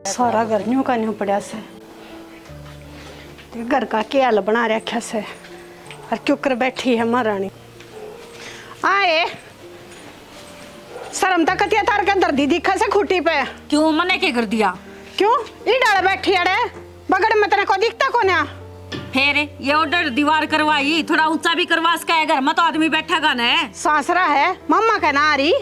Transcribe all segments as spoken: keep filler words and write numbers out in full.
सारा घर न्यू का न्यू पड़ा से। ते घर का के हाल बना रखा से। और क्यों कर बैठी है महारानी। आए, शर्म तक कतिया तार के दर्दी दिखा से खूटी पे। क्यों, मने के कर दिया? क्यों, ई डाल बैठी अड़े, बगड़ में तने को दिखता कोन्या? फिर ये उधर दीवार करवाई, थोड़ा ऊंचा भी करवा सका है, घर में तो आदमी बैठेगा ना। सासरा है, मामा का ना आ रही।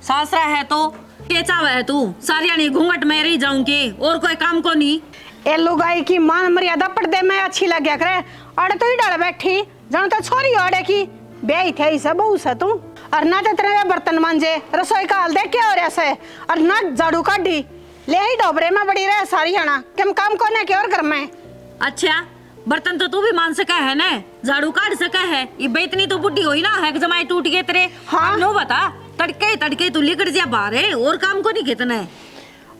सासरा है तो के चावे है तू? सारियानी घूंघट में रही जाऊंगी, और कोई काम को नहीं। ए लुगाई की मान मर्यादा पर्दे में अच्छी लग्या करे। अड़े तो ही डल बैठी, जण तो छोरी अड़े की ब्याही थे इसे बहू से तू। और ना तो तेरे बर्तन मांजे, रसोई का हाल देख क्या हो रहा से, और ना झाड़ू काढ़ी, ले ही डोबरे में बड़ी रहे सारी हना, कम काम कोने के और घर में। अच्छा, बर्तन तो तू भी मांज सके है ना, झाड़ू काढ़ सके है। इब्बे इतनी तो बुढ़ी होई ना है कि जमाई टूट गए तेरे। हाँ। अब नो बता, तड़के ही तड़के तू लिकड़ जा बाहर है, और काम को नहीं कितने।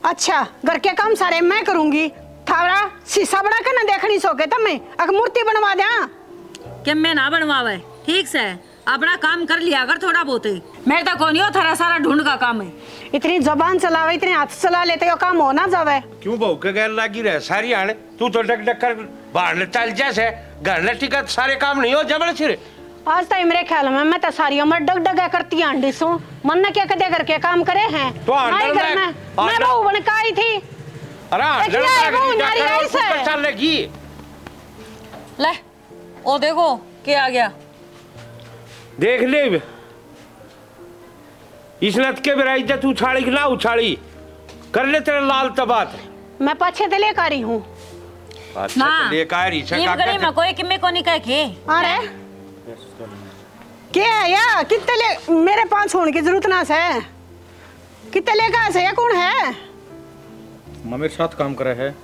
अच्छा, घर के काम सारे मैं करूंगी, थारा शीशा बना के ना देखनी सो के तमे, अक मूर्ति बनवा द्या। के मैं ना बनवावे, ठीक से। अपना काम कर लिया कर थोड़ा बहुत। मेरे तो कोनी हो थारा सारा ढूंढ का काम है। इतनी जबान चलावे, इतने हाथ चला लेते, यो काम हो ना जावे। क्यों बहू के गैर लागी रहे सारी हाण? तू तो डक डक कर बाहर न चल जा से, घर न टिका तो सारे काम नहीं हो जबल सिर। आज ताई मेरे ख्याल में मैं तो सारी उम्र डग डग करती आंडी सू। मन ने क्या कदे घर के काम करे हैं? तो आंडर ना ही घर में, में, मैं आंडर बहू बन के आई थी। अरे आंडर देखिए, में बहू अग्नि नारी जाकर और आई से। ऊपर चल लगी। ले, ओ देखो, के आ गया। देख ले, इस नत के बेरा इज्जत उछाली कि ना उछाली, कर ले तेरे लाल तबात। मैं पाछे ते लेकर आ रही हूँ। अच्छा, ना, तो लेकर आ रही से ईब काका गली ते- में कोई किमे को नहीं कह के। अरे, के है या? कितने ले, मेरे पास होने की जरूरत ना से। कितने लेकर आ से, या कौन है? माँ मेरे साथ काम करे है।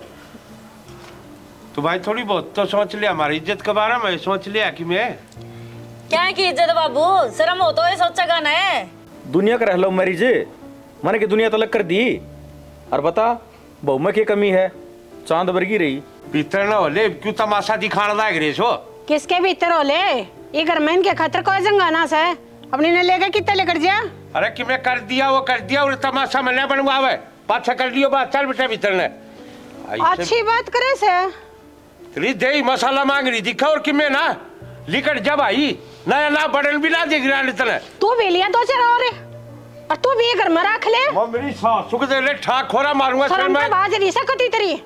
तो भाई, थोड़ी बहुत तो सोच ले, हमारी इज्जत के बारे में सोच लिया कि मैं। क्या की इज्जत बाबू? शर्म हो तो ये सोचेगा ना। दुनिया कर love marriage, मैंने की दुनिया तलक कर दी। और बता, बहू में की कमी है? चांद वर्गी रही। भीतर ना हो ले, क्यों तमाशा दिखाण लाग रहे सो? किसके भीतर हो ले? ये घर में इनके खातर कोई जंगाना से। अपनी ने लेके कितने लेकर जा? अरे कि मैं कर दिया, वो कर दिया, और तमाशा मन्ने बनवावे। पाछा कर लियो बात, चल बेटा भीतर ने। ऐसे अच्छी बात करे से। तेरी देही मसाला मांग रही दिखा, और किमे ना लिकट जा भाई, ना, ना बड़न भी ना देख रहा तने। तू भी लिया दो चार और, और तू भी घर में रख ले। वो मेरी सासू के दे ले, ठा खोरा मारूंगा शर्म सिर में। तो बाज रही से कती तेरी।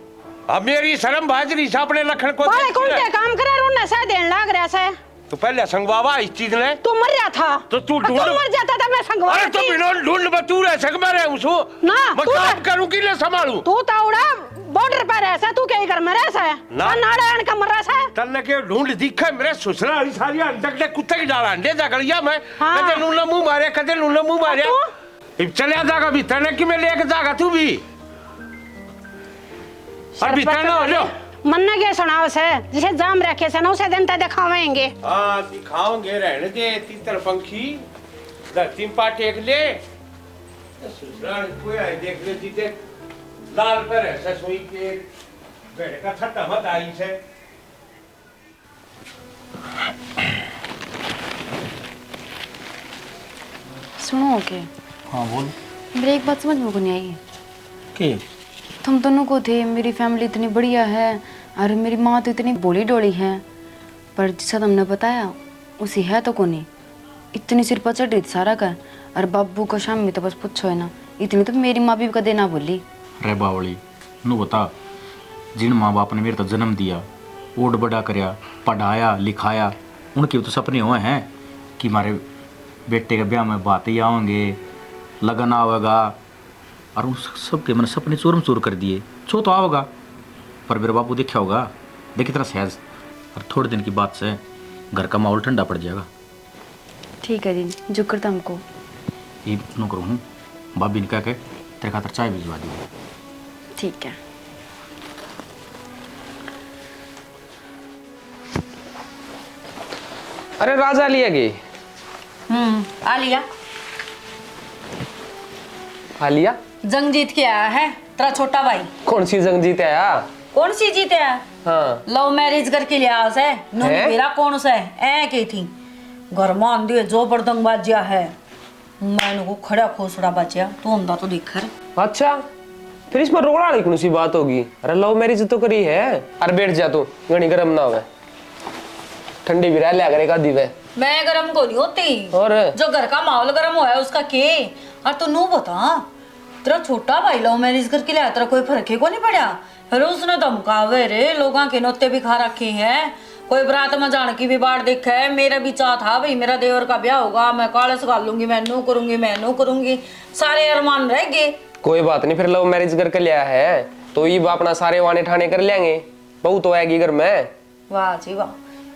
अब मेरी शर्म बाज रही से अपने लखन को बाले देख कौन के। ते काम करे, रोने से देन लाग रहा से। तो पहले संगवावा इस चीज ने। तू मर रहा था। तो तू तो ढूंढ। तू मर जाता तो मैं संगवा अरे तो देती। बिना ढूंढ में तू रह सक, मैं रहूं सू। ना, मैं तू काम तो करूं कि ले संभालूं? तू तो उड़ा बॉर्डर पर रह सा, तू क्या ही घर में रह सा? ना। और नारायण का मर रहा सा? तन्ने के ढूंढ दिखे मेरे ससुरा वाली सारी अंडक ने कुत्ते की डाला अंडे जा गलिया में। हाँ। कदे नूना मुंह मारे, कदे नूना मुंह मारे। तू? इब चले जागा भीतर ने कि मैं लेके जागा तू भी? और भीतर ना हो जाओ। मन्ना के सुनाओ से, जिसे जाम रखे से ना, उसे दिन तक दिखावेंगे। हाँ, दिखाओगे, रहने दे, तीतर पंखी, धरती में पा टेक ले। ससुराल कोई आए, देख ले, सीधे लाल पर है, ससुई के बेटे का छट्टा मत आई से। सुनो के। हाँ, बोल। मेरी एक बात समझ में को नहीं आई। के? तुम दोनों को थे, मेरी फैमिली इतनी बढ़िया है और मेरी माँ तो इतनी भोली डोली है, पर जिसा तुमने बताया, उसी है तो कोनी। इतनी सिर पर चढ़ रही थी सारा का, और बाबू का शाम में तो बस पूछो है ना, इतनी तो मेरी माँ भी कदे ना बोली। रे बावली, नू बता, जिन माँ बाप ने मेरे तो जन्म दिया, ओड बड़ा करया, पढ़ाया, लिखाया, उनके भी तो सपने हुए हैं कि हमारे बेटे के ब्याह में बात ही आओगे, लगन आवेगा, और उन सब के मैंने सपने चूरम चूर कर दिए। छो तो आओगा, पर मेरे बापू देखा होगा, देख कितना सहज, और थोड़े दिन की बात से घर का माहौल ठंडा पड़ जाएगा। ठीक है जी, जुकर तो हमको। ये नो करूँ हूँ, भाभी ने कह के तेरे खातर चाय भिजवा दी। ठीक है। अरे राजा लिया गई। हम्म, आ लिया। आ लिया? जंग जीत के आया है तेरा छोटा भाई। कौन सी जंग जीत आया? कौन सी जीत आया? हाँ। लव मैरिज करके ले आया से। नूनी हैं? बेरा कौन सा है? ऐ के थी। घर में आंदी है, जो बड़दंग बाजिया है। मैं इनको खड़ा खोसड़ा बाजिया, तू आंदा तो देख कर। अच्छा, फिर इसमें रोकड़ा वाली कौन सी बात होगी? अरे, लव मैरिज तो करी है। अरे, बैठ जा तू, घणी गरम ना होवे, ठंडी भी रह लिया करे एक आधी वे। मैं गरम को नहीं होती। और? जो घर का माहौल गरम हुआ है, उसका के? और तू नू बता, तेरा छोटा भाई लव मैरिज करके लिया, तेरा कोई फर्क ही को नहीं पड़ा? अरे, उसने धमकावे रे, लोगां के नोते भी खा रखे हैं। कोई बरात में जाने की भी बाट देखे है। मेरा भी चाह था भाई, मेरा देवर का ब्याह होगा, मैं कालस घाल लूंगी, मैं नू करूंगी, मैं नू करूंगी। सारे अरमान रह गए। कोई बात नहीं, फिर लव मैरिज करके लिया है तो ईब अपना सारे वाने ठाने कर लेंगे। बहू तो आएगी घर में। वाह जी वाह,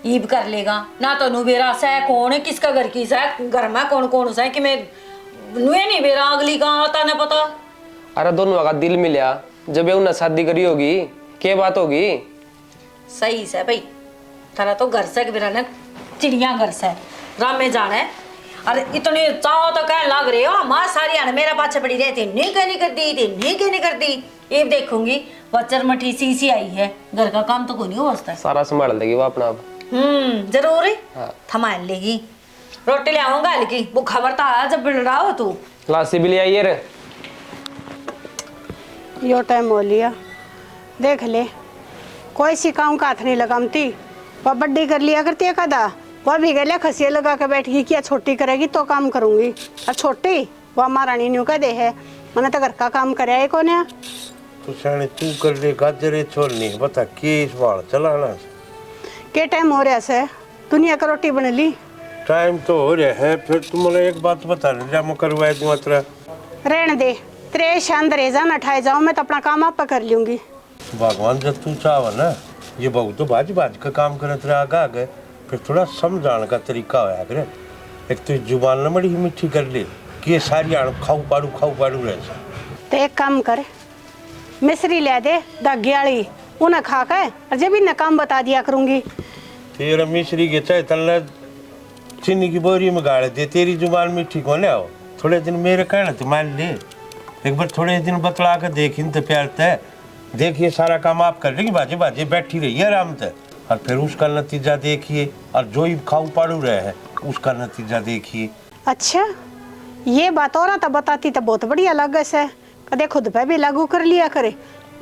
ईब कर लेगा ना। तो नू बेरा सै कौन, किसका घर की सै, घर में कौन कौन सै कि मैं नुए नहीं बेरा, अगली का आता ना पता। अरे, दोनों का दिल मिलया, जब ये उन्हें शादी करी होगी, के बात होगी? सही सै भाई, थारा तो घर सै कि बेरा ना चिड़िया घर सै, रामे जाने। अरे, इतनी चाव तो कहने लग रहे हो, माँ सारी हाण मेरा पाछे पड़ी रहती, नहीं कहनी कर दी थी, नहीं कहनी कर दी। ये देखूंगी, वचर मठी सी सी आई है, घर का काम तो कोनी हो उसका। सारा संभाल लेगी वो अपना आप। हम्म, जरूर। हाँ। थमाल लेगी। रोटी ले आऊंगा हल्की, भूखा मरता आया जब बिल रहा हो तू। लासी भी ले आइए रे। यो टाइम हो लिया, देख ले, कोई सी काम का हाथ नहीं लगामती। वह बड्डी कर लिया करती है कदा, वह भी गले खसिया लगा के बैठ गई, क्या छोटी करेगी तो काम करूंगी। और छोटी वा महारानी न्यू कह दे है, मने तो घर का काम करया ही कोन्या। तो स्याणे तू कर ले गाजर, ये छोल नहीं बता के इस बाल चलाना। के टाइम हो रहा सै? दुनिया का रोटी बन ली। टाइम तो हो रहा है, फिर तू मला एक बात बता ले, जा मैं करवा दूं अतरा। रहने दे, तेरे शान दरेजा न ठाए जाओ, मैं तो अपना काम आप कर लूंगी। भगवान, जब तू चाहे ना, ये बहू तो भाज भाज का काम करे तेरे आगे आगे, फिर थोड़ा समझाने का तरीका होया करे। एक तो जुबान न बड़ी मीठी कर ले कि ये सारी आण खाऊ पाड़ू, खाऊ पाड़ू रह जा। तो एक काम कर, मिश्री ले दे धागे वाली, उन्हें खा के और जब इन्हें काम बता दिया करूंगी। तेरा मिश्री के चाहे तन्ने चीनी की बोरी में गाड़ दे, तेरी जुबान मीठी कोने हो। थोड़े दिन मेरे कहने तो मान ले, एक बार थोड़े दिन बतला के देख इन ते प्यार ते, देख ये सारा काम आप कर लेगी, बाजे बाजे बैठी रही है आराम ते, और फिर उसका नतीजा देखिए, और जो ही खाऊ पाड़ू रहे है उसका नतीजा देखिए। अच्छा, ये बात और तो बताती तो बहुत बढ़िया लगे से। कदे खुद पे भी लागू कर लिया करे।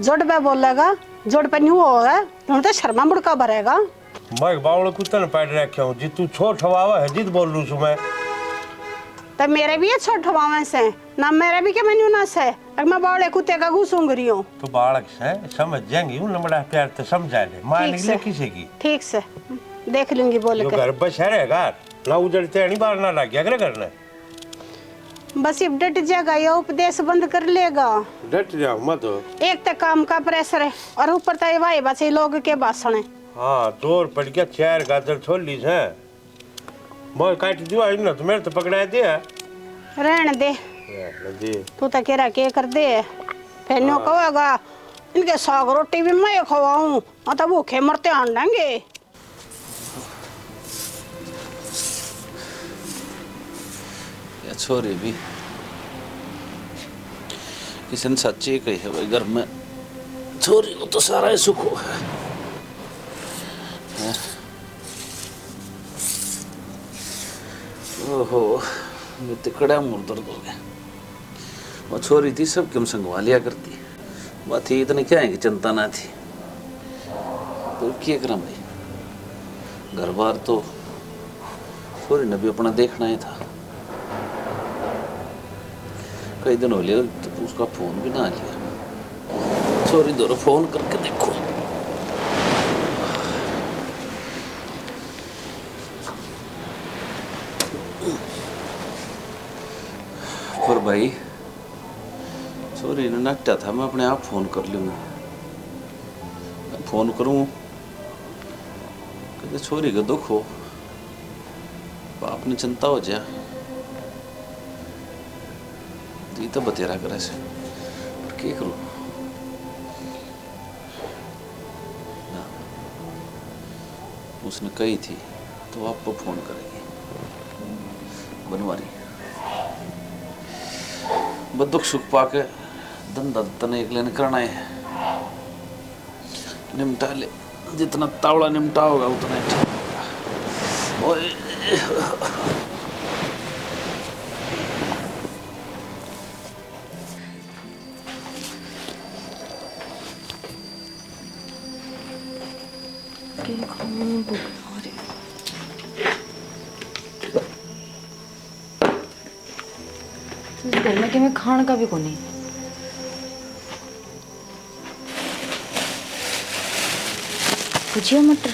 जोड़ पे बोलेगा, जोड़ पे न्यू होगा, न्यू तो शर्मा मुड़का भरेगा। मैं बावल कुत्ते ने पैड रखे हूँ जी, तू छोट हवावा है जिद बोलू सु मैं। तो मेरे भी ये छोट हवावे से ना, मेरे भी क्या मैं न्यू ना से, अगर मैं बावले कुत्ते का घुसूंग रही हूँ। तो बालक से समझ जाएंगी, उन लमड़ा प्यार तो समझा ले, मान ठीक ले से। किसी की। ठीक से, देख लूंगी बोल यो के। घर बस है रहेगा ना, उजड़ते नहीं बाहर ना लग गया अगले घर ने। बस इब डट जाएगा, ये उपदेश बंद कर लेगा। डट जाऊं मैं तो। एक तो काम का प्रेशर है और ऊपर तो ये भाई बचे लोग के भाषण है। हाँ, जोर पड़ गया, चार गाजर छोल ली से। मैं काट दियो, इन तो मेरे तो पकड़ा दे। रहने दे। रहने दे। तू तो कह रहा के कर दे। फिर न्यू हाँ। कहेगा, इनके साग रोटी भी मैं खवाऊं, हाँ तो भूखे मरते आन देंगे। या छोरी भी किसी ने सच्ची कही है भाई, घर में छोरी को तो सारा ही सुख हो है। हैं? ओहो, ये तिकड़ा मूर दर्द हो गया। वो छोरी थी, सब क्यों संगवा लिया करती। बात थी इतनी क्या है कि चिंता ना थी। तो क्या करा भाई, घर बार तो छोरी ने भी अपना देखना ही था। कई दिन हो लिया तो उसका फोन भी ना लिया। छोरी धोरे फोन करके देखो। पर भाई, छोरी ने नाटा था, मैं अपने आप फोन कर लूंगा। फोन करूं, कहते छोरी का दुख हो, बाप ने चिंता हो जा, तो ये तो बतेरा करे से, पर के करूं? ना, उसने कही थी तो आपको फोन करेगी बनवारी। बस दुख सुख पाके धंधा तने एक लेन करना है, निमटा ले, जितना तावड़ा निमटा होगा उतना ही ठीक होगा। ओए। इस घर में किमे खाण का भी कोनी। भुजिया मटर।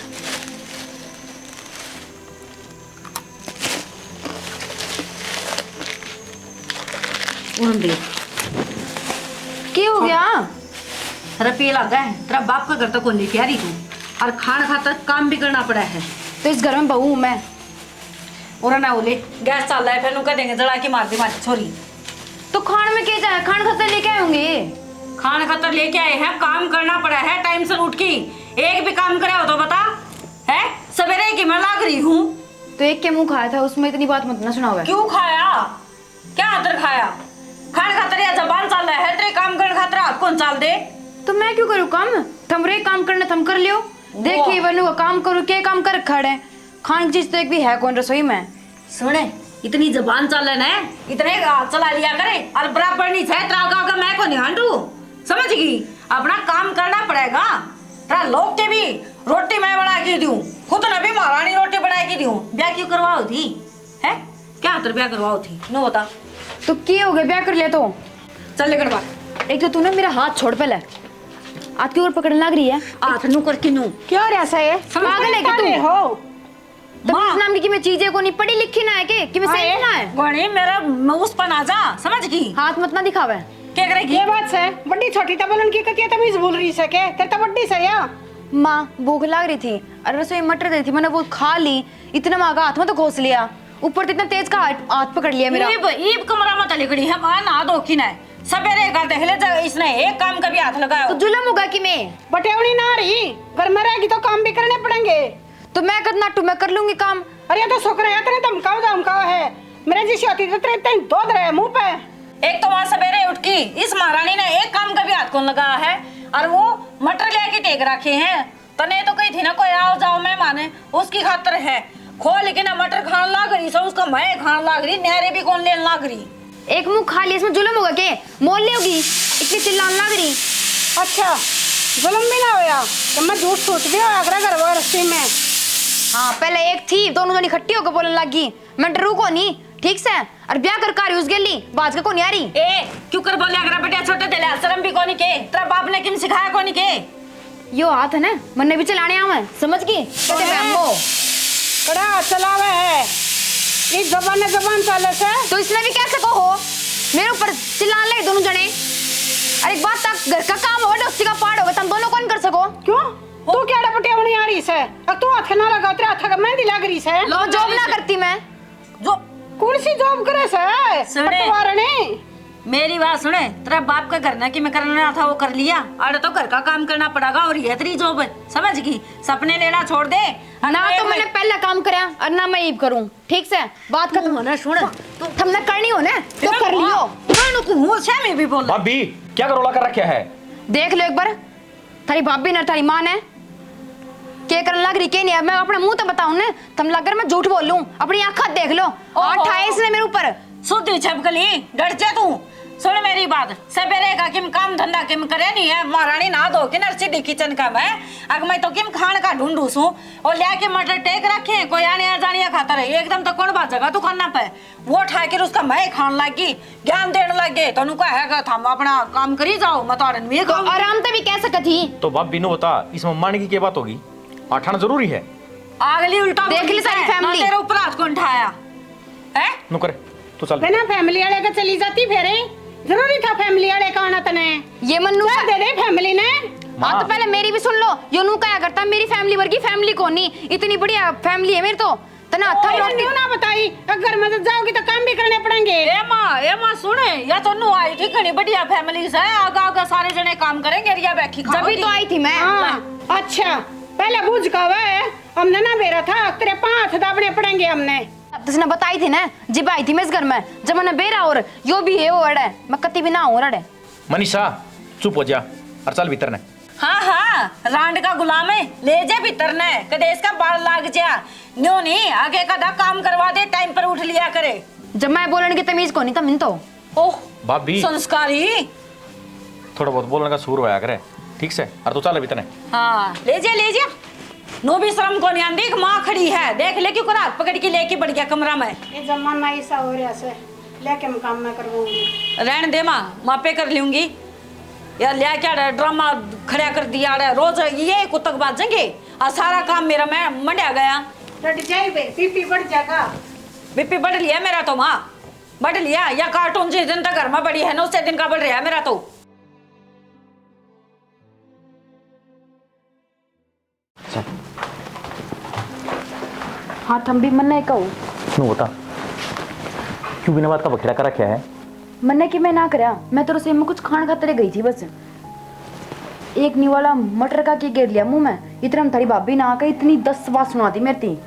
उन दे। के हो गया? अरे पी लागा है, तेरा बाप का घर तो कोनी प्यारी तू, और खाण खातर काम भी करना पड़ा है। तो इस घर में बहू हूँ मैं। और ना ओले, गैस चाल रहा है, फिर नु कह देंगे जला के मार दे मारी छोरी। तो खाण में के जाए, खाण खातर लेके आऊंगी। खाण खातर लेके आए हैं, काम करना पड़ा है टाइम से उठ के। एक भी काम करे हो तो बता, है सवेरे की मैं लाग रही हूँ। तो एक के मुंह खाया था, उसमें इतनी बात मत ना सुनावे। क्यों खाया? क्या आदर खाया? खाण खातर या जबान चाल रहा है, तेरे काम करने खातर हाथ कौन चाल दे? तो मैं क्यों करूँ काम? थम रे काम करने थम कर लियो। वो। देखिए वनु का काम करूँ, के काम कर खड़े। खाण की चीज तो एक भी है कौन रसोई में। सुने, इतनी जबान चाले ना, इतने हाथ चला लिया करे, और बराबर नहीं छे, तेरा आगे आगे मैं को नहीं हांडू, समझ गई? अपना काम करना पड़ेगा। तेरा लोग के भी रोटी मैं बना के दूं, खुद ने भी महारानी रोटी बना के दूं। ब्याह क्यों करवाओ थी, है? क्या हाथ ब्याह करवाओ थी, नो बता। तो के हो गया, ब्याह कर लिया तो? चल लेकर बाहर। एक तो तूने मेरा हाथ छोड़ पहले, हाथ क्यों और पकड़ने लग रही है? हाथ नू कर किनू? क्या हो रहा है? समझ पागल है क्या तू? हो? तमीज नाम की किमे चीजें को नहीं पढ़ी लिखी ना है के? किमे सही ना है? गणी मेरा म-, उस पर ना जा, समझ गई? हाथ मत ना दिखावे। क्या करेगी? ये बात है, बड़ी छोटी तो बोलन की कतिया तमीज भूल रही है के? तेरे तो बड़ी से या। माँ, भूख लाग रही थी, अरे रसोई मटर दे थी, मैंने वो खा ली, इतना माँ का हाथ में तो घोस लिया, ऊपर तो इतना तेज का हाथ, हाथ पकड़ लिया मेरा। ईब, ईब कमरा में तो लिकड़ी है, वहाँ नहा धो की ना है। सवेरे का देख ले, जब इसने एक काम का भी हाथ लगाया तो हो। जुलम होगा किमे? बटेवनी ना रही, घर में रहेगी तो काम भी करने पड़ेंगे। तो मैं कद नाटू, मैं कर लूंगी काम। अरे, ये तो शुक्र है, तेरे धमकाओ, धमकाओ है। मेरे जिसी होती तो तेरे इतने दो धरे मुंह पे। एक तो वहां सवेरे उठ की इस महारानी ने एक काम का भी हाथ कौन लगाया है, और वो मटर लेके टेक रखे हैं। तने तो कही थी ना, कोई आओ जाओ मेहमान है, उसकी खातर है। खोल के ना मटर खान लाग रही, सो उसका मैं खान लाग रही, न्यारे भी कौन लेन लाग रही। एक मुंह खा लिया, इसमें जुल्म होगा के? मोल ले होगी, इतनी चिल्लान लाग रही। अच्छा, जुल्म भी ना होया तो मैं झूठ सोच भी होया करे घर वार रस्ते में। हाँ, पहले एक थी, दोनों जनी इकट्ठी होकर बोलने लग गई, मैं डरू को नहीं, ठीक से? और ब्याह कर कारी उस गेली, बाज के कोनी आ रही। ए, क्यों कर बोलिया करे बेटा, छोटे थे ले, शर्म भी कोनी के? तेरा बाप ने किम सिखाया कोनी के? यो हाथ है ना, मन्ने भी चलाने आवे, समझ गई? कदे ओए। मैं मो। कड़ा चलावे है, ये जबान जबान चाले से। तो इसने भी कह सको हो, मेरे ऊपर चिल्लान लगे दोनों जने। अरे एक बात तक, घर का काम होगा, डोसी का पाड़ होगा, तुम दोनों कौन कर सको? क्यों? तू क्या डपटिया होनी आ रही से? अब तू हाथ ना लगा, तेरे हाथ का मेहंदी लग रही से। लो, जॉब ना करती मैं। जो कौन सी जॉब करे से? सुने। पटवारने। मेरी बात सुने, तेरा बाप का घर ना कि मैं करना था, वो कर लिया। अरे तो घर का काम करना पड़ेगा और ये तेरी जॉब है, समझ गई? सपने लेना छोड़ दे। ना तो मैंने पहला काम करा और ना मैं ईब करूं, ठीक से? बात खत्म। होना सुन, तू हमने करनी हो ना तो कर लियो। मैं को हूं से मैं भी बोल। भाभी, क्या करोला कर रखा है? देख लो एक बार, थारी भाभी ने थारी माँ ने के करन लग रही, के नहीं। अब मैं अपने मुंह तो बताऊं ने, थम लग मैं झूठ बोलूं, अपनी आंखा देख लो। ओहो। आठ आए इसने मेरे ऊपर। सुधी छपकली, डट जा तू। सुन मेरी बात, सवेरे का किम काम धंधा किम करे नहीं है, महारानी नहा धो के नरसी दी किचन का मैं, अग मैं तो किम खान का ढूंढू सू, और लिया के मटर टेक रखे हैं, कोई आने आ जाने खातर, एकदम तो कौन बाजेगा दुकाना पे। वो उठा के उसका मैं खान लग गई, ज्ञान देने लग गए। तनु का है कि थम अपना काम करी जाओ, मैं तो आराम में तो काम आराम ते भी कह सकत थी। तो भाभी नु बता, इसमें मान की क्या बात होगी? आठन जरूरी है। अगली उल्टा देख ली सारी फैमिली। तेरे ऊपर हाथ कौन उठाया है? नुकर, तू चल। बिना फैमिली वाले का चली जाती फेरे, जरूरी था फैमिली वाले का आना तने। ये मन्नू दे दे फैमिली ने। माँ। हाँ, तो पहले मेरी भी सुन लो। यो नू कहा करता, मेरी फैमिली वर्गी फैमिली कोनी, इतनी बढ़िया फैमिली है मेरी तो। तना ओ, थम ये रोटी न्यू ना बताई, अगर मदद जाओगी तो काम भी करने पड़ेंगे। ए माँ, ए माँ, सुने, या तो नु आई थी, घणी बढ़िया फैमिली से, आगा आगा सारे जने काम करेंगे, रिया बैठी खाओगी। जब भी तो आई थी मैं। हाँ, अच्छा, पहले बुझ का वे, हमने ना बेरा था, तेरे पांच दाबने पड़ेंगे हमने। अब तुझने बताई थी ना, जब आई थी मैं इस घर में, जब मैंने बेरा और यो भी है वो अड़े, मैं कती भी ना हूँ अड़े। मनीषा, चुप हो जा और चल भीतर ने। हाँ, हाँ, रांड का गुलाम है, ले जा भीतर ने, कदे इसका बाल लाग जा। न्यू नहीं, आगे का दा काम करवा दे, टाइम पर उठ लिया करे। जब मैं बोलने की तमीज कोनी था मिन तो। ओह, भाभी। संस्कारी। थोड़ा बहुत बोलने का सूर होया करे, ठीक से? और तू चल अभी तने। हाँ, ले जा, ले जा। नो भी शर्म को नहीं आंदी, एक माँ खड़ी है, देख ले क्यों कर हाथ पकड़ के लेके बढ़ गया कमरा में। ये जमाना ऐसा हो रहा से। लेके मैं काम ना करवाऊंगी। रहने दे माँ, मैं आपे कर लूंगी। यार, लिया क्या ड्रामा खड़ा कर दिया रे, रोज ये कुत्तक बाजेंगे, आ सारा काम मेरा मैं मंडिया गया। डट जाए बे, बीपी बढ़ जाएगा। बीपी बढ़ लिया मेरा तो माँ, बढ़ लिया। या कार्टून जिस दिन तक घर में बड़ी है ना, उसे दिन का बढ़ रहा है मेरा तो। हाँ, थम भी मन्ने कहो। नू बता, क्यों बिना बात का बखेड़ा कर रखा है? मन्ने कि मैं ना करया, मैं तो रसोई में कुछ खान खातर गई थी बस। एक निवाला मटर का के गेर लिया मुंह में, इतने में थारी भाभी ना आके इतनी दस बात सुना दी मेरे ती।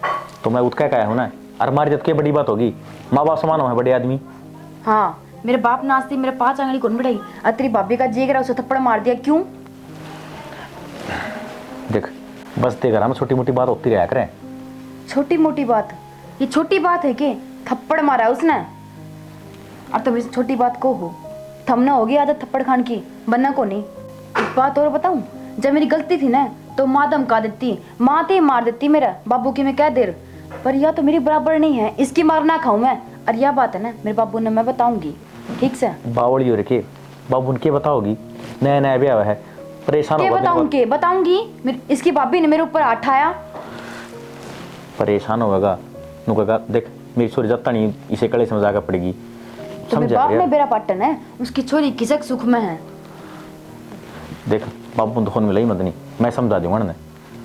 तो मैं उतका का हूँ ना, अरे मार जब के बड़ी बात होगी, माँ बाप समान हो है बड़े आदमी। हाँ, मेरे बाप ने आज तक मेरे पाँच आंगली कौन बढ़ाई, और तेरी भाभी का जी करा उसे थप्पड़ मार दिया, क्यों? देख, बसते घर में छोटी मोटी बात होती रहा करें। छोटी मोटी बात? ये छोटी बात है के? थप्पड़ मारा उसने। और तुम इस छोटी बात को हो, थमने होगी आदत थप्पड़ खान की, बनना को नहीं। एक बात और बताऊं, जब मेरी गलती थी ना, तो माँ धमका देती, माँ ते ही मार देती मेरा, बाबू की मैं कह देर। पर यह तो मेरी बराबर नहीं है, इसकी मार ना खाऊं मैं। और यह बात है ना, मेरे बाबू ने मैं बताऊंगी, ठीक से? बावली हो रखे, बाबू ने के बताओगी? नया नया ब्याह है, परेशान के होगा बताऊं, के बताऊंगी? मेरे, इसकी भाभी ने मेरे ऊपर हाथ उठाया। परेशान होगा, नु कहेगा, देख, मेरी छोरी जत्ता नहीं, इसे कलेश में जाकर पड़ेगी। तो मेरे समझा बाप गया। ने बेरा पाटन है, उसकी छोरी किसक सुख में है। देख, बाबू ने तो फोन मिला ही मत नहीं, मैं समझा दूंगा ना।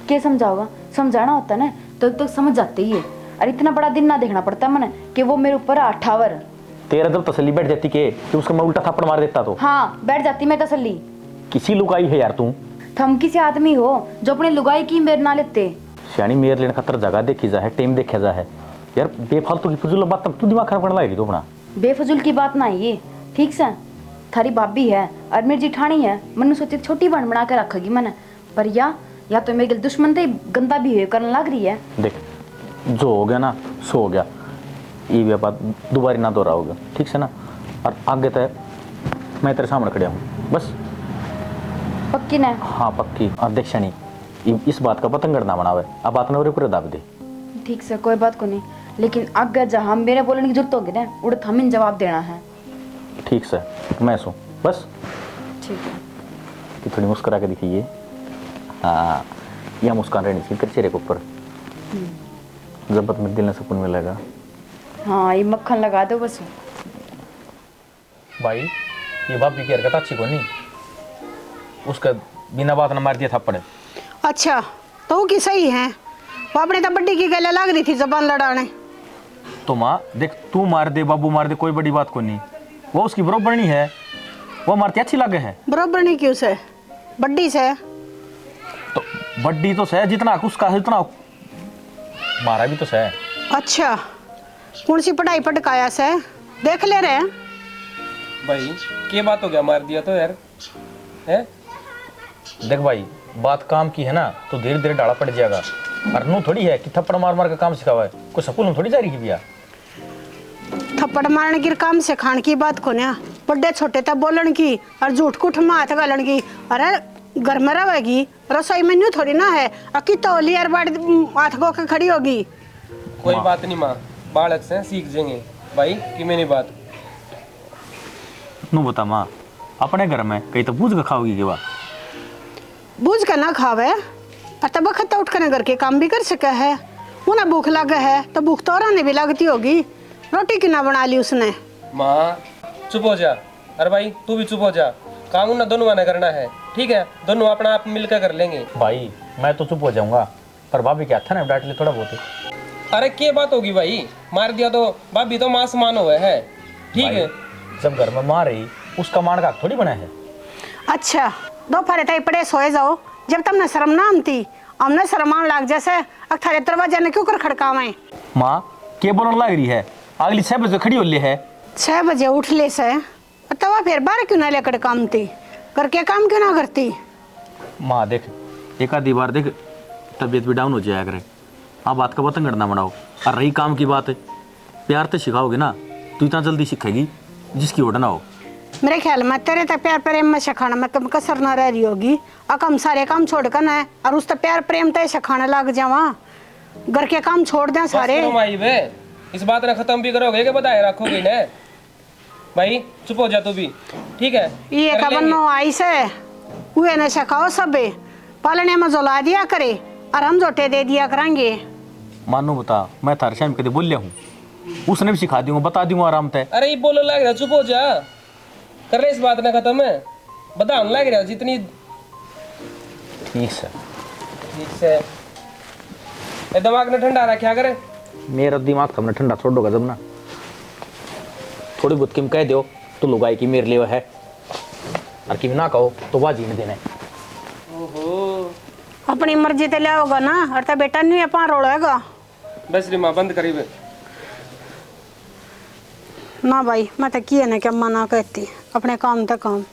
के समझाओगा? समझाना होता ना, तब तक समझ जाते ही है। और इतना बड़ा दिन ना देखना पड़ता मने कि वो मेरे ऊपर हाथ ठावर। तेरा जब तसल्ली बैठ जाती के कि उसको मैं उल्टा थप्पड़ मार देता तो? हाँ, बैठ जाती मैं तसल्ली। किसी लुगाई है यार तू? थम किसी आदमी हो जो अपनी लुगाई की मेर ना लेते? सियाणी, मेर लेने खातर जगह देखी जा है, टाइम देखा जा है। यार, बेफालतू की फजूल बात तब तू दिमाग खराब करने लायगी तू अपना। बेफजूल की बात ना है ये, ठीक से? थारी भाभी है और मेरी जिठानी है, मन्नू सोचे छोटी बहन बना के रखेगी मने। पर या, या तो मेरे दुश्मन ते गंदा बिहेव करने लग रही है। देख, जो हो गया ना, सो हो गया। ये भी बात दोबारा ना दोहराओगे, ठीक से ना? और आगे तक मैं तेरे सामने खड़ा हूँ, बस। पक्की ना? हाँ, पक्की। और देख सनी, इ-, इस बात का पतंगड़ ना बनावे, अब बात ना उरे पूरे दाब दे। ठीक से, कोई बात को नहीं, लेकिन आगे जहाँ मेरे बोलने की जरूरत होगी ना, उड़े थमीन जवाब देना है। ठीक से, मैं सूं, बस। ठीक है। कि थोड़ी मुस्कुरा के दिखाइए। हाँ, यह मुस्कान रहनी चाहिए तेरे चेहरे के ऊपर। हम्म। जब तक मेरे दिल ने सुकून मिलेगा। हाँ, ये मक्खन लगा दो बस। भाई, ये भाभी की हरकत अच्छी कोनी। उसका बिना बात ना मार दिया थप्पड़। अच्छा, तो वो की सही है? वो अपने तो बड्डी की गले लाग रही थी जबान लड़ाने। तो माँ, देख, तू मार दे, बाबू मार दे, कोई बड़ी बात कोनी। वो उसकी बरोबर नहीं है, वो मारती अच्छी लगे है। बरोबर नहीं क्यों से? बड्डी से। तो बड्डी तो से, जितना हक उसका है, उतना हक मारा भी तो से। अच्छा, कौन सी पढ़ाई पढ़ के आया से? देख ले रहे। भाई, के बात हो गया, मार दिया तो यार, हैं? देख भाई, बात काम की है ना, तो धीरे धीरे ढाला पड़ जाएगा। और नू थोड़ी है कि थप्पड़ मार मार के काम सिखावा है, कोई स्कूल में थोड़ी जा रही है भैया। थप्पड़ मारने की, काम सिखाने की बात कोन्या, बड़े छोटे तक बोलन की और झूठ कुठ में हाथ घालन की। अरे, घर में रहेगी, रसोई में न्यू थोड़ी ना है। अकी तो लियर बाड़ हाथ को के खड़ी होगी। कोई माँ। बात नहीं माँ, बालक से सीख जाएंगे। भाई, कि मेरी बात। नू बता माँ, अपने घर में कहीं तो बूझ के खाओगी के वा? बूझ के ना खावे, पर तब बखत तो उठ कर घर के काम भी कर सके है। उन्हें भूख लगे है तो भूख तो औरां ने भी लगती होगी। रोटी की ना बना ली उसने। माँ, चुप हो जा। अरे भाई, तू भी चुप हो जा। काम उन्हें दोनों ने करना है, ठीक है? दोनों अपना आप मिलकर कर लेंगे। भाई, मैं तो चुप हो जाऊंगा, पर भाभी के हाथ ना डांट ले थोड़ा बहुत। अरे, के बात होगी भाई, मार दिया तो भाभी तो माँ समान होवे है, ठीक भाई, है? जब घर में माँ रही, उसका मान का हक थोड़ी बना है। अच्छा, दोपहर ताई पड़े सोए जाओ, जब तमने शर्म ना आती, हमने शर्म आन लाग जैसे। अक थारे दरवाजे ने क्यों कर खड़कावे? माँ, के बोलन लाग रही है? अगली छह बजे खड़ी हो ले है। छह बजे उठ ले से, तवा फिर बाहर क्यों ना लेकर काम थी? घर के काम क्यों ना करती? माँ देख, एक आधी बार देख, तबीयत भी डाउन हो जाया करे। हाँ, बात का बतंगड़ ना बनाओ। और रही काम की बात, प्यार तो सिखाओगे ना, तू इतना जल्दी सीखेगी जिसकी ओड़ ना हो। मेरे ख्याल में तेरे तो प्यार प्रेम में सिखाने में कम कसर ना रह रही होगी। अक हम सारे काम छोड़ कर ना और उस तो प्यार प्रेम तो सिखाने लग जावा। घर के काम छोड़ दें बस सारे। करो माई बे, इस बात ने खत्म भी करोगे कि बताए रखोगे ने? भाई, चुप हो जा तू भी, ठीक है? ये कर का लेंगे। बन्नो आई से, उहे ने सिखाओ सबे, पालने में जला दिया करे और हम झोटे दे दिया करांगे। मानू बता, मैं थारे सामने कदे बोलिया हूँ? उसने भी सिखा दूंगा, बता दूंगा आराम तै। अरे, ये बोलो लाग रहा, चुप हो जा, कर ले इस बात ने खत्म। बताने लाग रहा जितनी। ठीक से। ठीक से। ए, दिमाग ने ठंडा रखा करे। मेरा दिमाग थमने ठंडा छोड़ोगा जब ना। थोड़ी बहुत किम कह दो तो लुगाई की मेरे लिए है, और किम ना कहो तो वह जीने देने। ओहो। अपनी मर्जी ते लियाओगा ना, और तो बेटा नहीं है पार रोलेगा। बस रे माँ, बंद करी बे। ना भाई, मैं तो किए ना क्या मना कहती, अपने काम तक काम।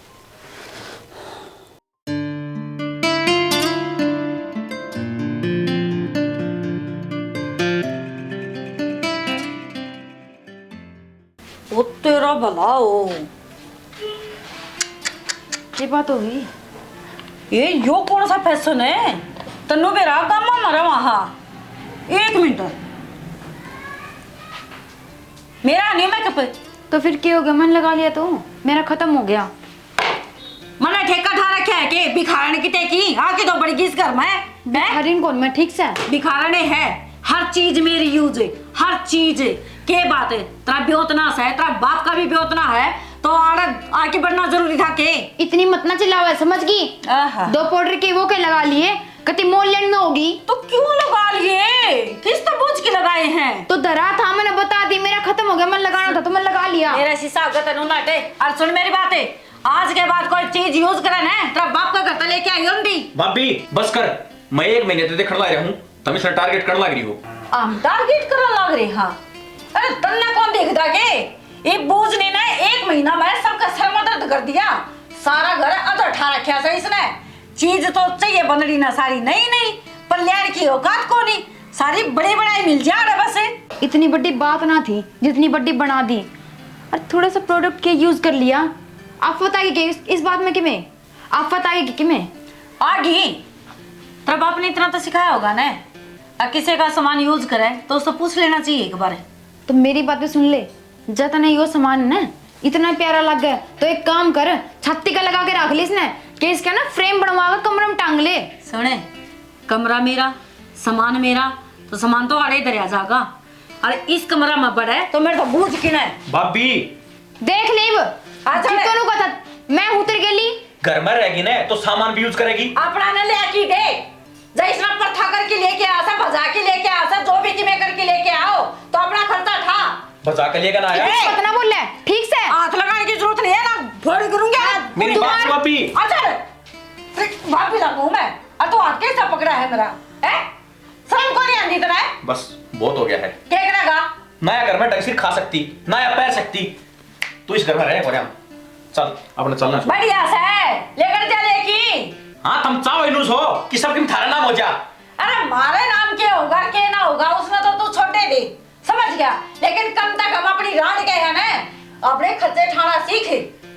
ओ तेरा भला हो। ये बात होगी। ये यो कौन सा फैशन है? तन्नू बेरा गामा मारा वहाँ। एक मिनट। मेरा नहीं मेकअप। तो फिर क्या हो गया? मन लगा लिया तो मेरा खत्म हो गया। मने ठेका ठा रखा है के भिखारन किते की? आके तो बड़ी किस घर में है? भिखारिन कौन मैं, ठीक से? भिखारन है, हर चीज मेरी यूज है, हर चीज। के बात है? तेरा ब्योतना है, तेरा बाप का भी ब्योतना है, तो आड़ा आके बढ़ना जरूरी था के? इतनी मत ना चिल्लावे, समझ गई? आहा। दो पाउडर के वो के लगा लिए, कति मोल लेन में होगी। तो क्यों लगा लिए? किस तो बूझ के लगाए हैं? तो धरा था, मैंने बता दी, मेरा खत्म हो गया, मन लगाना था तो मैं लगा लिया। मेरा शीशा आगे तनु नाटे। और सुन मेरी बात है, आज के बाद कोई चीज यूज करे ना, तेरा बाप का घर तो लेके आई होंदी। भाभी, बस कर। मैं एक महीने ते देखण लाग रहा हूँ, तुम इसने टारगेट करने लाग रही हो। हम टारगेट करने लाग रहे हाँ? अरे तन्ने कौन देखदा के? ये बूझ ने ना एक महीना में सबका सर में दर्द कर दिया। सारा घर अधर ठा रखा से इसने। चीज तो चाहिए बनड़ी ना सारी नई नई, पर लेन की औकात कोनी। सारी बड़ी बनाई मिल जा रहा बस। इतनी बड़ी बात ना थी जितनी बड़ी बना दी। और थोड़ा सा प्रोडक्ट के यूज कर लिया। आफत आ गई इस, इस बात में किमें? आफत आ गई किमें? आ गई। तेरा बाप ने इतना तो सिखाया होगा ना, और किसी का सामान यूज करे तो उससे पूछ लेना चाहिए एक बार। तो मेरी बात भी सुन ले, जब तने यो सामान ना इतना प्यारा लगे तो एक काम कर, छाती का लगा के रख ले इसने, कि इसका ना फ्रेम बनवा के कमरे में टांग ले। सुने, कमरा मेरा, सामान मेरा, तो सामान तो आड़े धरया जागा। और इस कमरा में बड़े तो मेरे तो बूझ किना है। भाभी। देख लीब, आ चल। जितनू का था, मैं हूं तेरे गेली। घर में रहेगी ना तो सामान भी यूज करेगी। अपना ने ले की दे, जा इसना परथा करके लेके आ सा, भजा के लेके आ सा, जो भी किमे करके लेके आओ, तो अपना खर्चा ठा। भजा के लेकर ना आया। ए! मत ना बोले, ठीक से? हाथ लगाने की जरूरत नहीं है ना, फोड़ करूंगी। मेरी बात सुन भाभी। अच्छा, भाभी लगू मैं। और तू हाथ कैसा पकड़ा है मेरा? हैं? शर्म को नहीं आंदी तेरा है? बस, बहुत हो गया है। क्या करेगा? ना या घर में ढंग से खा सकती, ना या पैर सकती। तू इस घर में रहे कोरिया। चल, अपने चलना छोड़। बढ़िया से, लेकर जा लेकी। हाँ, तुम चाहो इनू सो कि सब दिन थारा नाम हो जा। अरे, मारे नाम के होगा, के ना होगा, उसमें तो तू छोटे दे, समझ गया? लेकिन कम तक हम अपनी रांड के है ना, अपने खर्चे ठाना सीख,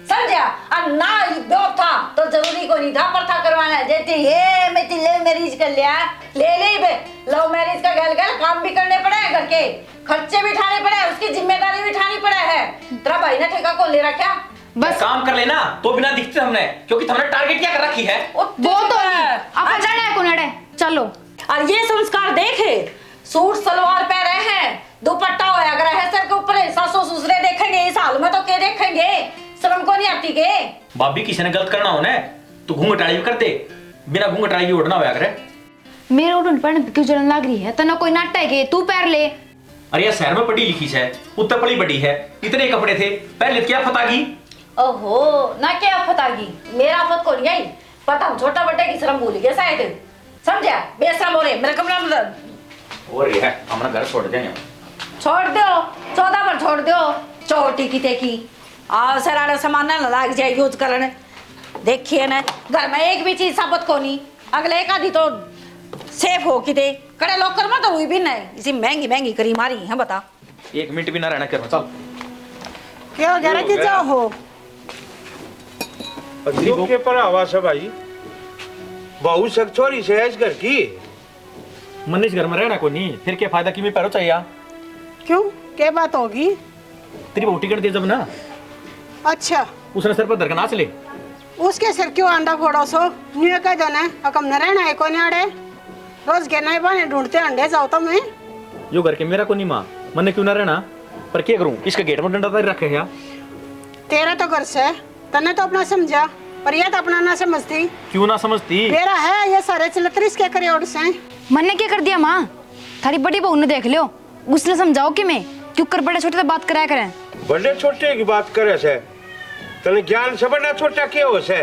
समझा? और ना ब्यो था तो जरूरी को नहीं था परथा करवाना। जे ते ये मैं ते लव मैरिज कर लिया, ले ले बे, लव मैरिज का गल गल काम भी करने पड़े हैं घर के। खर्चे भी उठाने पड़े, उसकी जिम्मेदारी भी उठानी पड़े है। तेरा भाई ने ठेका कौन ले रखा? बस। काम कर लेना तो बिना दिखते हमने, क्योंकि तुमने टारगेट क्या कर रखी है? ओ, वो तो नहीं। अब जाना है कुनड़े, चलो। और ये संस्कार देखे, सूट सलवार पहरे हैं, दुपट्टा होया करे है सर के ऊपर, सासू ससुरे देखेंगे इस हाल में तो के देखेंगे? शर्म को नहीं आती के? भाभी, किसी ने गलत करना हो ना, तो घूंघट आली भी कर दे, बिना घूंघट आली भी ओढ़ना होया करे। मेरे ओढ़न पढ़न पे क्यों जलन लाग रही है? तन्ने कोई नाटा है के? तू पैर ले। अरे, या शहर में पढ़ी लिखी से, उत्ते पली बड़ी है, इतने कपड़े थे, पहले क्या फतागी? ओहो, ना क्या फतागी, मेरा फत को नहीं आई, पर हम छोटा बड्डे की शर्म भूल गए शायद। समझा? बेशरम हो रहे, मेरे कमरा में। और ये है, अपना घर छोड़ देंगे। छोड़ दो, चौदह पर छोड़ दो, चोटी की तेकी। आओ सर, आड़े सामान ना लाग जाए यूज करने। देखिए ना, घर में एक भी चीज साबत कोनी, अगले एक आधी तो सेफ हो किते। कड़े लॉकर में तो हुई भी नहीं, इसी महंगी महंगी करी मारी है, बता। एक मिनट भी ना रहना घर में, चल। क्या हो गया रे जीजा हो? यो के पर आवा से भाई? बहू सक छोरी से इस घर की। मन्ने इस घर में रहना कोनी, फिर क्या फायदा, किमें पैरो चाहिए? क्यों, क्या बात होगी? तेरी बहू टिकट दे जब ना। अच्छा। उसने सिर पर धर के नाच ले। उसके सिर क्यों आंडा फोड़ो सो? न्यू कह दो ना, अब हमने रहना है कोने आड़े। रोज के नए बहाने ढूंढते अंडे जाओ तुम। यो घर के मेरा कोनी माँ, मन्ने क्यों ना रहना, पर क्या करूँ, इसके गेट में डंडा तारी रखे है। तेरा तो घर से, तन्ने तो अपना समझा, पर यह तो अपना ना समझती। क्यों ना समझती? मेरा है, ये सारे चलतरिस के करे ओड़ से। मन्ने क्या कर दिया माँ? थारी बड़ी बहू ने देख लियो, उसने समझाओ कि मैं क्यों कर बड़े छोटे से बात कराया करें। बड़े छोटे की बात करे से? तने ज्ञान से बड़ा छोटा के हो से?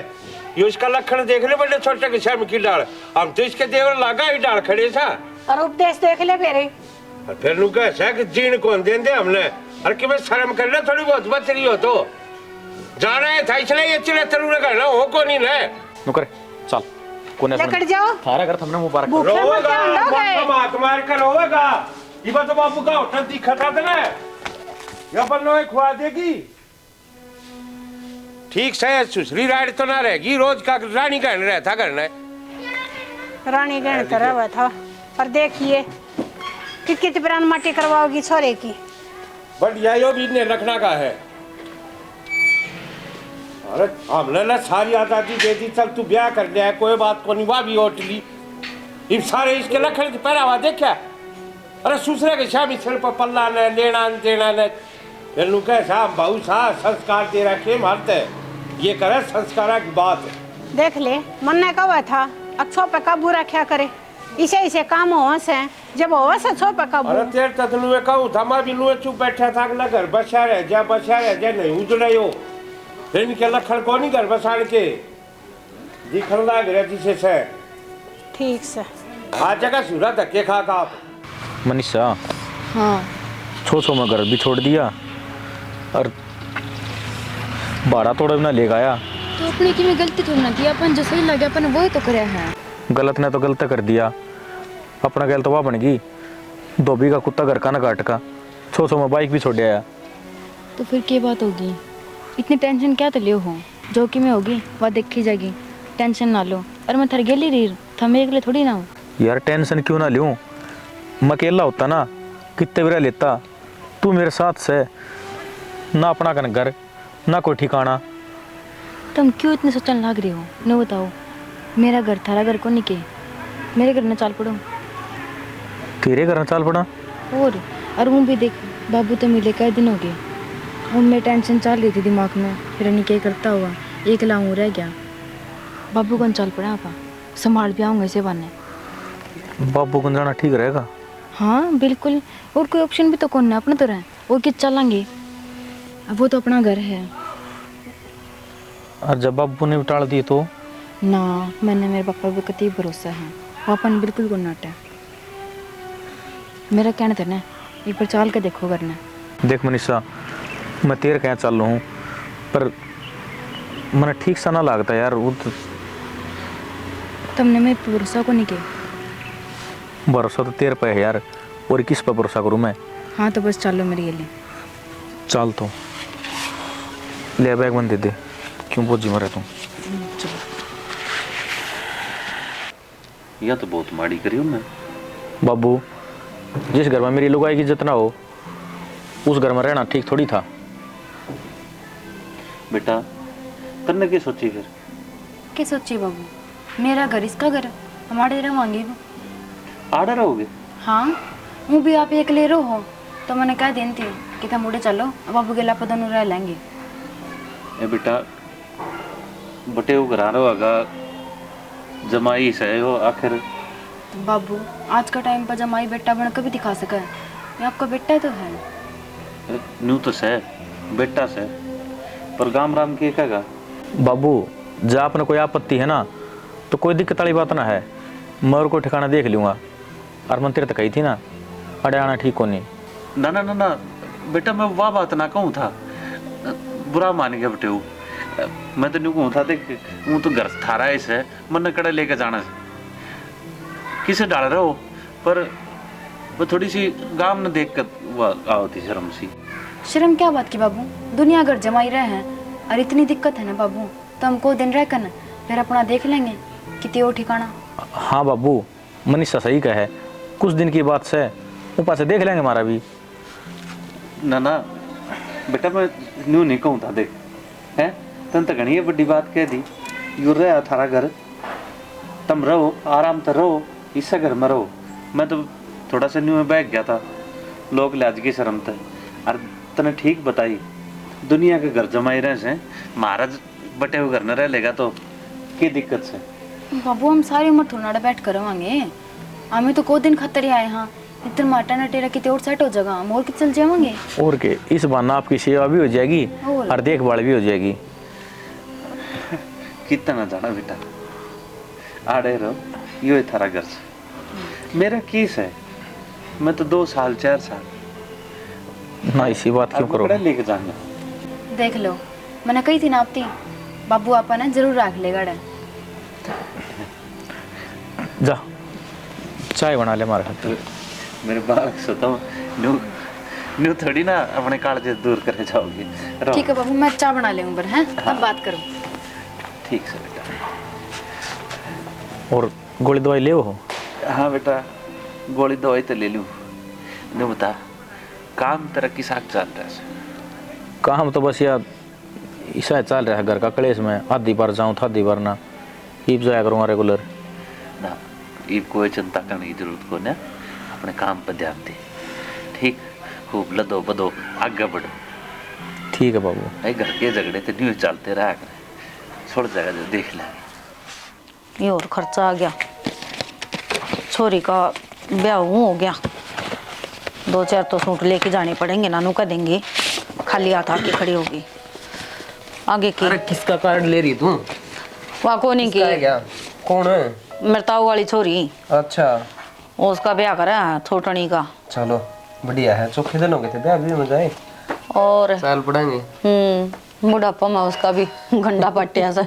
यो इसका लक्षण देख ले, बड़े छोटे के शर्म की डाल। हम तो इसके देवर लागा ही डाल खड़े सा। और उपदेश देख ले मेरे। और फिर नु कह से कि जीण कौन देंदे हमने? और कि मैं शर्म कर ले थोड़ी बहुत बच रही हो तो। जाना है था इसलिए ये चिले तरूने कहना हो को नहीं ना। नुकर, चल। कोने लकड़ जाओ। थारा घर थमने मुबारक। भूखे मर रोवेगा, जाओ, लोग है। मात मार कर रोवेगा। इबा तो बाबू का होटल दिखा था ना। या बन्नो एक खुआ देगी। ठीक से सुसरी राड तो ना रहेगी, रोज का रानी कहन रहा था घर ने। रानी कहन तो रहा था, पर देखिए कि कित प्राण माटी करवाओगी छोरे की। बढ़िया, यो भी इन्हें रखना का है। अरे, हमने ना सारी आजादी दे दी, चल तू ब्याह कर ले, कोई बात को नहीं, वह भी ओट ली। इब सारे इसके लखन के पहरावा देखा। अरे, सुसरे के शामी सिर पर पल्ला ने, लेना न देना ने। फिर नु कह, "साहब, भाऊ साहब, संस्कार दे रखे मारते।" ये करे संस्कारा की बात। देख ले, मन्ने कहा था, अच्छो पे काबू रखा करे। इसे, इसे काम हो से, जब हो से छो पे काबू। अरे तेरे तक नुए कहूँ था, मैं भी नुए चुप बैठा था कि ना घर बसा रह जा, बसा रह जा, नहीं उजड़े हो। फिर इनके लखन को नहीं घर बसाने के। दिखण लाग रहा जिसे से। ठीक से। आज जगह सूरा धक्के खा खा आप। मनीषा। हाँ। छो छो में घर भी छोड़ दिया और भाड़ा तोड़े भी ना ले गया। तो अपनी किमें गलती थोड़ी ना थी, अपन जो सही लगे अपन वो ही तो करे हैं। गलत ने तो गलत कर दिया, अपना गैल तो वह बन गई, धोबी का कुत्ता घर का न काट का, छो छो में बाइक भी छोड़ आया। तो फिर के बात होगी? इतनी टेंशन क्या तो लियो हो? जो किमें होगी, वा देखी जाएगी। टेंशन ना लो। अरे मैं थारे गेली रही, था मैं एकले थोड़ी ना हूँ। यार टेंशन क्यों ना लूँ? मैं अकेला होता ना, कितने बेरा लेता। तू मेरे साथ से, ना अपना कन घर, ना कोई ठिकाना। तुम क्यों इतने सोचने लाग रहे हो? न बताओ, मेरा घर थारा घर कोनी के? मेरे घर न चाल पड़ो। तेरे घर न चाल पड़ा? और, और वो भी देख, बाबू तो मिले कई दिन हो गए। उनमें टेंशन चल रही थी दिमाग में, फिर नहीं क्या करता हुआ, एकला हूँ रह गया। बाबू कन चाल पड़ा आपा, संभाल भी आऊंगा इसे बहाने। बाबू कन जाना ठीक रहेगा? हाँ बिल्कुल, और कोई ऑप्शन भी तो कौन है, अपने तो रहे। और कित चलांगे? अब वो तो अपना घर है। और जब बाबू ने भी टाल दिए तो? ना, मैंने मेरे पापा पे कतई भरोसा है, वो अपन बिल्कुल को नाटा। मेरा कहना था ना, एक बार चाल के देखो करना। देख मनीषा, मैं तेरे कहाँ चालू हूँ, पर मैंने ठीक सा ना लगता यार। वो तो तुमने मेरे पे भरोसा को नहीं किया। भरोसा तो तेरे पे है यार, और किस पे भरोसा करूँ मैं? हाँ, तो बस चलो मेरे लिए। चल तो। ले बैग मन दे दे, क्यों बोझी मरे तू? चलो। यह तो बहुत माड़ी करी उनने। बाबू, जिस घर में मेरी लुगाई की इज्जत ना हो, उस घर में रहना ठीक थोड़ी था। बेटा, तन्ने के सोची फिर? के सोची बाबू, मेरा घर इसका घर, हम आड़े रवांगे भी। आड़े रहोगे? हाँ, वो भी आप एकले रहो, तो मैंने कह देन थी कि थम उड़े चलो, बाबू गेला पे दोनों रह लेंगे। ए बेटा, बटेऊ घरां रहोगा, जमाई सै हो आखिर। बाबू, आज का टाइम पर जमाई बेटा बन कभी दिखा सके? ये आपका बेटा तो है। ए, न्यू तो सै, बेटा सै, पर गाम राम के कहेगा? बाबू, जै आपने कोई आपत्ति है ना, तो कोई दिक्कत वाली बात ना है, मैं और कोई ठिकाना देख लूँगा। और मन तेरे तक कही थी ना, अड़े आना ठीक कोनी। ना, ना, ना, ना, बेटा, मैं वह बात ना कहूँ था, बुरा मान गया बटेऊ। मैं तो न्यू कहूँ था, देख, वो तो घर थारा ही सै, मन्ने कड़े लेके जाना सै। किसे डाल रहे हो, पर वो थोड़ी सी गाम न देख कर वो आओ थी शर्म सी। शर्म क्या बात की बाबू, दुनिया घर जमाई रहे हैं, और इतनी दिक्कत है ना बाबू, तो हम को दिन रह कर न, फिर अपना देख लेंगे किते और ठिकाना। हाँ बाबू, मनीषा सही कहे, कुछ दिन की बात से, वो पाछे देख लेंगे हमारा भी। ना, ना, बेटा, मैं न्यू नहीं कहूँ था, देख, हैं? तन तो घणी बड़ी बात कह दी। यो रहा थारा घर, तम रहो, आराम तो रहो, इसे घर में रहो। मैं तो थोड़ा सा न्यू में बह गया था, लोग लाज की शर्म ते। और तने ठीक बताई, दुनिया के घर जमाई रहे से, महाराज बटे हुए घर न रह लेगा तो की दिक्कत से? बाबू, हम सारी उम्र थोड़ा ना बैठ कर रवांगे। हमें तो को दिन खातर ही आए हाँ। इधर माटा ना टेरा किते और सेट हो जाएगा, हम और कित चल जावांगे। और के, इस बहाना आपकी सेवा भी हो जाएगी और? और देखभाल भी हो जाएगी। कितना ना जाना बेटा, आड़े रहो, यो ही थारा घर से। मेरा की से, मैं तो दो साल, चार साल ना इसी बात क्यों अब करो? बड़ा लेके जाना। देख लो, मैंने कही थी ना आपती, बाबू आपा ने जरूर राख लेगा डे। जा, चाय बना ले मारे खातिर। मेरे बालक सो तो न्यू, न्यू थोड़ी ना अपने कालजे दूर करे जाओगे। रहो। ठीक है बाबू, मैं चाय बना लेऊँ पर, हैं? हाँ। तब बात करो। ठीक से बेटा। और गोली दवाई ले हो? हाँ बेटा, गोली दवाई तो ले लूँ। न्यू बता, काम तेरा किसा चल रहा है? काम तो बस यार इसा चल रहा है घर का कलेश में, आधी बार जाऊँ, आधी बार ना। इब जाया करूँगा रेगुलर। ना, इब कोई चिंता करने की जरूरत को ना, अपने काम पर ध्यान दे। ठीक, खूब लदो बदो, आगे बढ़ो। ठीक है बाबू। भाई, घर के झगड़े तो न्यू चलते रहा करें, छोड़ जाएगा जो देख लेंगे। ये और खर्चा आ गया, छोरी का ब्याह हो गया, दो चार तो सूट लेके जाने पड़ेंगे, नानू कह देंगे खाली हाथ आके खड़ी होगी। आगे की? अरे, किसका कार्ड ले रही तू? वहाँ कोनी किसका की है क्या? कौन है? मेरे ताऊ वाली छोरी। अच्छा। उसका ब्याह करा है छोटनी का। चलो, बढ़िया है, चोखे दिन हो गए थे ब्याह भी हो जाए। और चल पड़ेंगे। हम्म, बुढ़ापा में उसका भी गंडा पटिया से।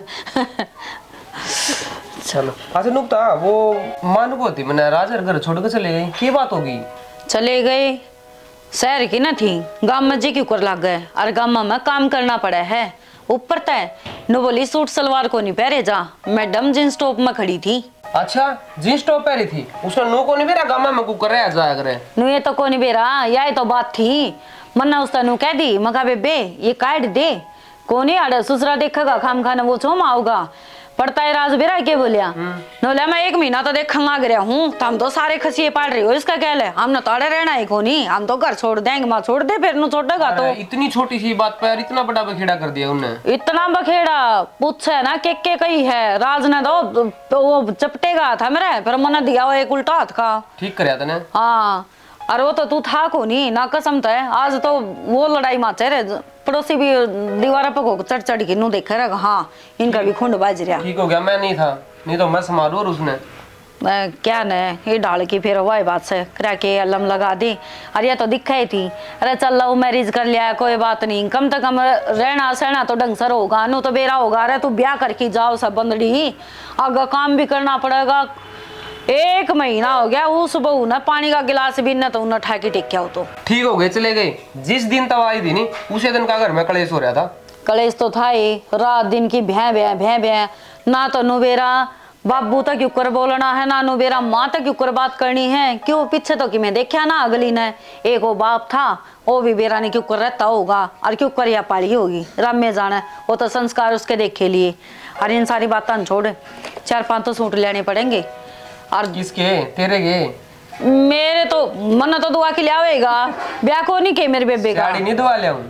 चलो। अच्छा नुक्ता, वो मानू को होती मैंने राज घर छोड़ के चले गई, की बात होगी? चले गए, शहर की ना थी, गाम में जी क्यों कर लाग गए, और गाम में काम करना पड़ा है। ऊपर तै नु बोली सूट सलवार को नहीं पहरे जा, मैडम जींस टॉप में खड़ी थी। अच्छा, जींस टॉप पहरी थी, उसने नो को नहीं बेरा गामा में कुकर रहा जाया करे। नु ये तो को नहीं बेरा, या तो बात थी। मन्ना उसने नु कह दी, मका बेबे ये काट दे, कोनी आड़े सुसरा देखेगा, खाम खाने वो छोम आओगा। पड़ता है राज बेरा के बोलिया। हम्म। नोले मैं एक महीना तो देखंगा आ गया हूँ, तो हम तो सारे खसिए पाड़ रहे हो, इसका क्या ले? हम न ताड़े रहना है कोनी, हम तो घर छोड़ देंगे, माँ छोड़ दे, फिर नु छोड़ेगा तो। अरे, इतनी छोटी सी बात पर यार इतना बड़ा बखेड़ा कर दिया उनने। इतना बखेड़ा पूछे ना के के कही है, राज ने तो वो चपटेगा था मेरे, फिर मना दिया वो एक उल्टा हाथ का। ठीक करया तने। हाँ। अरे वो तो तू था कोनी ना, कसम तै। आज तो वो लड़ाई माचे रे, पड़ोसी भी दीवार पे को चढ़ चढ़ के नू देखे रे। हाँ, इनका भी खुंड बाज रहा। ठीक हो गया, मैं नहीं था, नहीं तो मैं संभालू और उसने। मैं क्या ने ये डाल की फिर वही बात से करा के अलम लगा दी। अरे ये तो दिखा ही थी। अरे चल, लव मैरिज कर लिया है, कोई बात नहीं, कम से कम रहना सहना तो ढंग से होगा, नू तो बेरा होगा। अरे तू ब्याह करके जाओ सब बंदड़ी, आगे काम भी करना पड़ेगा। एक महीना हो गया, उस बहू ने पानी का गिलास भी न तो उन्हें ठाके टेक्या हो तो। ठीक हो गए, चले गए। जिस दिन तब आई थी नी, उसी दिन का घर में कलेश हो रहा था। कलेश तो था ही, रात दिन की भैं भैं भैं भैं। ना तो नुबेरा बाबू तक क्यों कर बोलना है, ना नुबेरा माँ तक क्यों कर बात करनी है। क्यों, पीछे तो कि मैं देखा ना अगली ने, एक वो बाप था, वो भी बेरा ने क्यों कर रहता होगा और क्यों कर या पाली होगी, रामे जाने। वो तो संस्कार उसके देखे लिए। और इन सारी बातां न छोड़, चार पांच तो सूट लेने पड़ेंगे। और किसके? तेरे के? मेरे तो, मन तो दुआ के लिया होएगा, ब्याह को नहीं के मेरे बेबे का। साड़ी नहीं दुआ ले आऊं?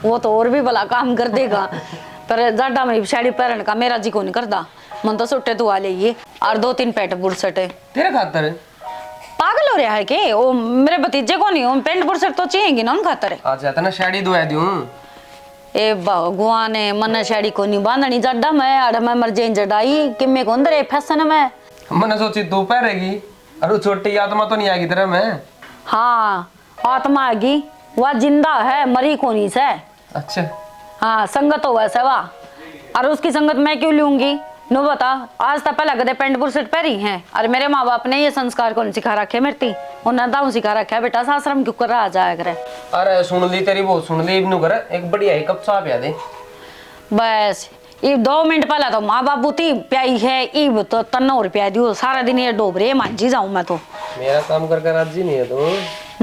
वो तो और भी भला काम कर देगा। पर जाडा में साड़ी पहरन का मेरा जी को नहीं करदा। मन तो सूटे दुआ ले ये, और दो तीन पैंट बुरशर्ट। तेरे खातर? पागल हो रहा है के? ओ, मेरे भतीजे को नहीं, ओ, पैंट बुरशर्ट तो चाहिएगी ना उन खातर। अच्छा, तना साड़ी दुआ दूं। ए भगवान, मन्ने साड़ी को नहीं बांधनी जाडा में, अरे मैं मर जाई जडाई, किम्मे को अंदर है फैशन में। मन्ने सोची तू पहरेगी, अरे छोटी आत्मा तो नहीं आएगी तेरे में? हाँ, आत्मा आएगी, वह जिंदा है, मरी कोनी से। अच्छा। हाँ, संगत होवे से वा। और उसकी संगत मैं क्यों लूंगी? नो बता, आज तक पहला कदे पैंट बुरशर्ट पहरी है। और मेरे माँ बाप ने ये संस्कार कौन सिखा रखे मेरे ती? उन्हें दाऊ सिखा रखा है, बेटा, सासरम क्यों कर रहा जाया करे। अरे सुन ली तेरी, बहुत सुन ली। इब नु कर, एक बढ़िया ही कप चाय पिया दे। बस, इब दो मिनट पहला तो माँ बाबू ती प्याई है, इब तो तन्ने और प्याई दियो। सारा दिन ये डोबरे मांझी जाऊं मैं तो। मेरा काम करके राजी नहीं है तू?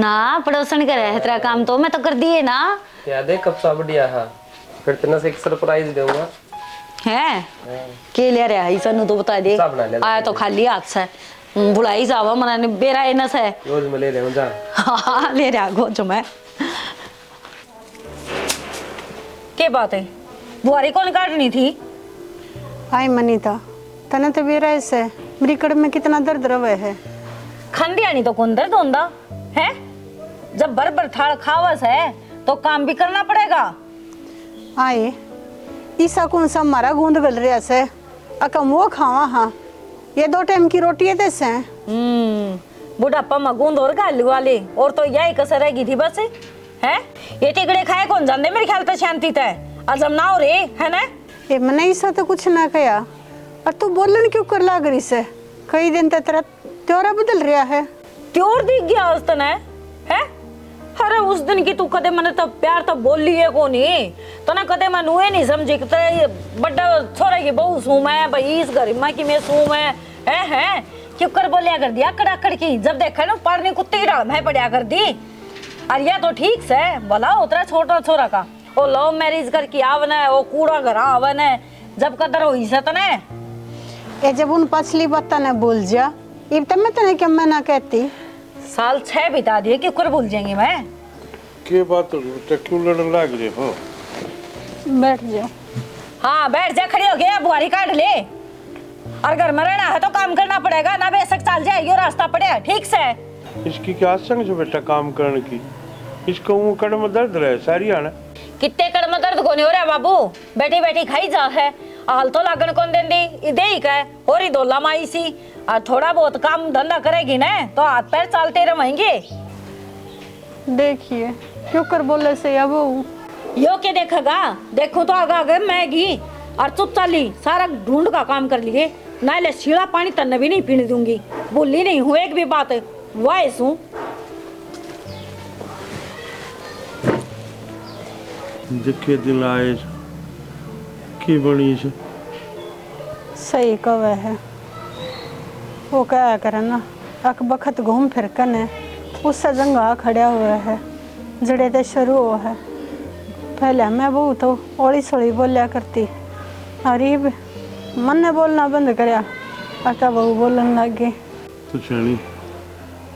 ना, पड़ोसन करे है तेरा काम तो, मैं तो कर दिए ना। प्या दे कप सा बढ़िया हा। फिर तेना से एक सरप्राइज दूंगा। है? हाँ। के ले रहा है? इसा नु तो बता दे। सब ना ले आया तो खाली हाथ से। हम्म, बुलाई जावा, मना ने बेरा ए ना से। रोज मैं ले रहा हूँ जा। हाँ, ले रहा गो जो मैं। के बात है? बुहारी कौन काटनी थी? आए मनीता, तने तो बेरा ए से मेरी कड़ में कितना दर्द रवे है। खंदियानी तो कौन दर्द होंदा है? जब भर भर थाल खावा से, तो काम भी करना पड़ेगा। आए, ईसा कौन सा मारा गूंद गल रहा से, अकम वो खावा हाँ। ये दो टाइम की रोटी है ते से। हम्म, बुढ़ापा में गूंद और घालू वाली, और तो यही कसर रह गई थी बस, हैं? ये टिकड़े खाए कौन जाते मेरे ख्याल तो शांति तै, अजम ना हो रे, है ना? ए, मने ईसा तो कुछ ना कहा, और तू बोलन क्यों कर लाग रही से? कई दिन तक तेरा त्योरा बदल रहा है। त्योर दिख गया आज तने, हैं? अरे उस दिन की तू कदे मने तो प्यार तो बोली है कोनी, तने कदे मैं नुए नहीं समझी कि तेरे ये बड्डा छोरा की बहू सूं मैं, भाई इस घर में कि मैं सूं मैं, हैं, हैं? क्यों कर बोलिया कर दिया कड़ाकड़ की, जब देखा ना पाड़नी कुत्ते की ढाल में पड़िया कर दी। और या तो ठीक से भला उतरा छोटा छोरा का, ओ लव मैरिज करके आवने, ओ कूड़ा घर आवने, जब कदर होई से तने। ए, जब उन पछली बातां ने भूल जा, इब तक मैं तने क्या मना कहती? साल छह बिता दिए, क्यों कर भूल जाएंगे मैं? के बात हो गई बेटा, क्यों लड़न लाग रहे हो? बैठ जाओ। हाँ, बैठ जा, खड़ी हो गया, बुहारी काट ले। और घर में रहना है तो काम करना पड़ेगा ना, बेशक चल जाएगी, रास्ता पड़े है, ठीक से। इसकी क्या संग जो बेटा काम करने की, इसको ऊँ कड़ में दर्द रहे सारी आना। कितने कड़ में दर्द कोनी हो रहा बाबू, बैठी बैठी खाई जा है। हाल तो लागण कौन देंदी, इदे ही कह, होरी धोला माई सी। और थोड़ा बहुत काम धंधा करेगी ना, तो हाथ पैर चलते रहेंगे। देखिए, क्यों कर बोले से या बहू? यो के देखेगा? देखो तो आगे आगे मैं गई और चुप चाली सारा ढूंढ का काम कर लिए, ना ले शीला पानी तन्ने भी नहीं पीने दूंगी। भूली नहीं हूँ एक भी बात, वाइस हूँ। देखे दिन आए, की बनी से? सही कवे है, वो कहा करे ना, अक बखत घूम फिर के ने उससे जंगा खड़ा हुआ है, जड़े ते शुरू हो है। पहले मैं बहू तो ओली सोली बोल्या करती, और इब मन्ने बोलना बंद करया, अक बहू बोलन लग गई। तो छानी,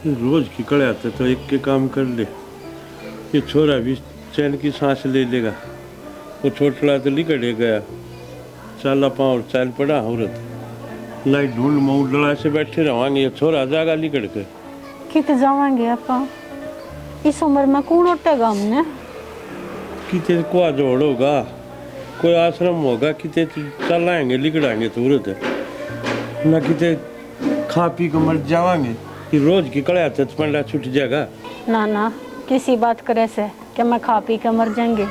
ये रोज की कड़े आते तो एक के काम कर ले, ये छोरा भी चैन की सांस ले लेगा। वो छोटला तो लिकड़े गया, चाला पाँव और चाल पड़ा औरत। लाई ढूल मऊ डला से बैठे रवांगे, ये छोरा जागा लिकड़ के। कित जावांगे आपा? इस उम्र में कौन उठेगा हमने? किते को जोड़ होगा, कोई आश्रम होगा, किते चलाएंगे, लिकड़ाएंगे तुरंत, ना किते खा पी के मर जावांगे। ये रोज की कड़े आते तो पंडा छूट जाएगा। ना, ना, किसी बात करे से? के मैं खा पी के मर जाएंगे,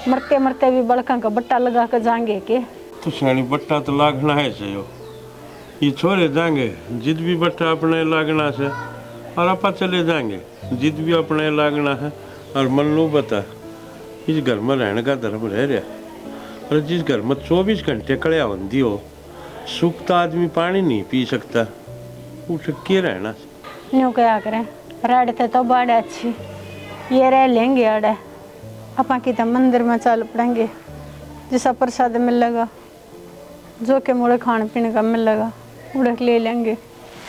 मरते मरते भी बड़का का बट्टा लगा के जाएंगे के? तो सियाणी बट्टा तो लागना है से यो। ये छोरे जाएंगे, जिद भी बट्टा अपने लागना से, और आपा चले जाएंगे, जिद भी अपने लागना है। और मन लो बता, इस घर में रहने का धर्म रह रहा है। और जिस घर में चौबीस घंटे कड़िया होंदी हो, सूखता आदमी पानी नहीं पी सकता, उठ के रहना। न्यू कहा करें, राड़ ते तो बाड़े अच्छी, ये रह लेंगे आड़े। अपा की तो मंदिर में चल पड़ेंगे, जिसा प्रसाद मिलेगा, जो के मुड़े खान पीने का मिलेगा, उड़े ले लेंगे,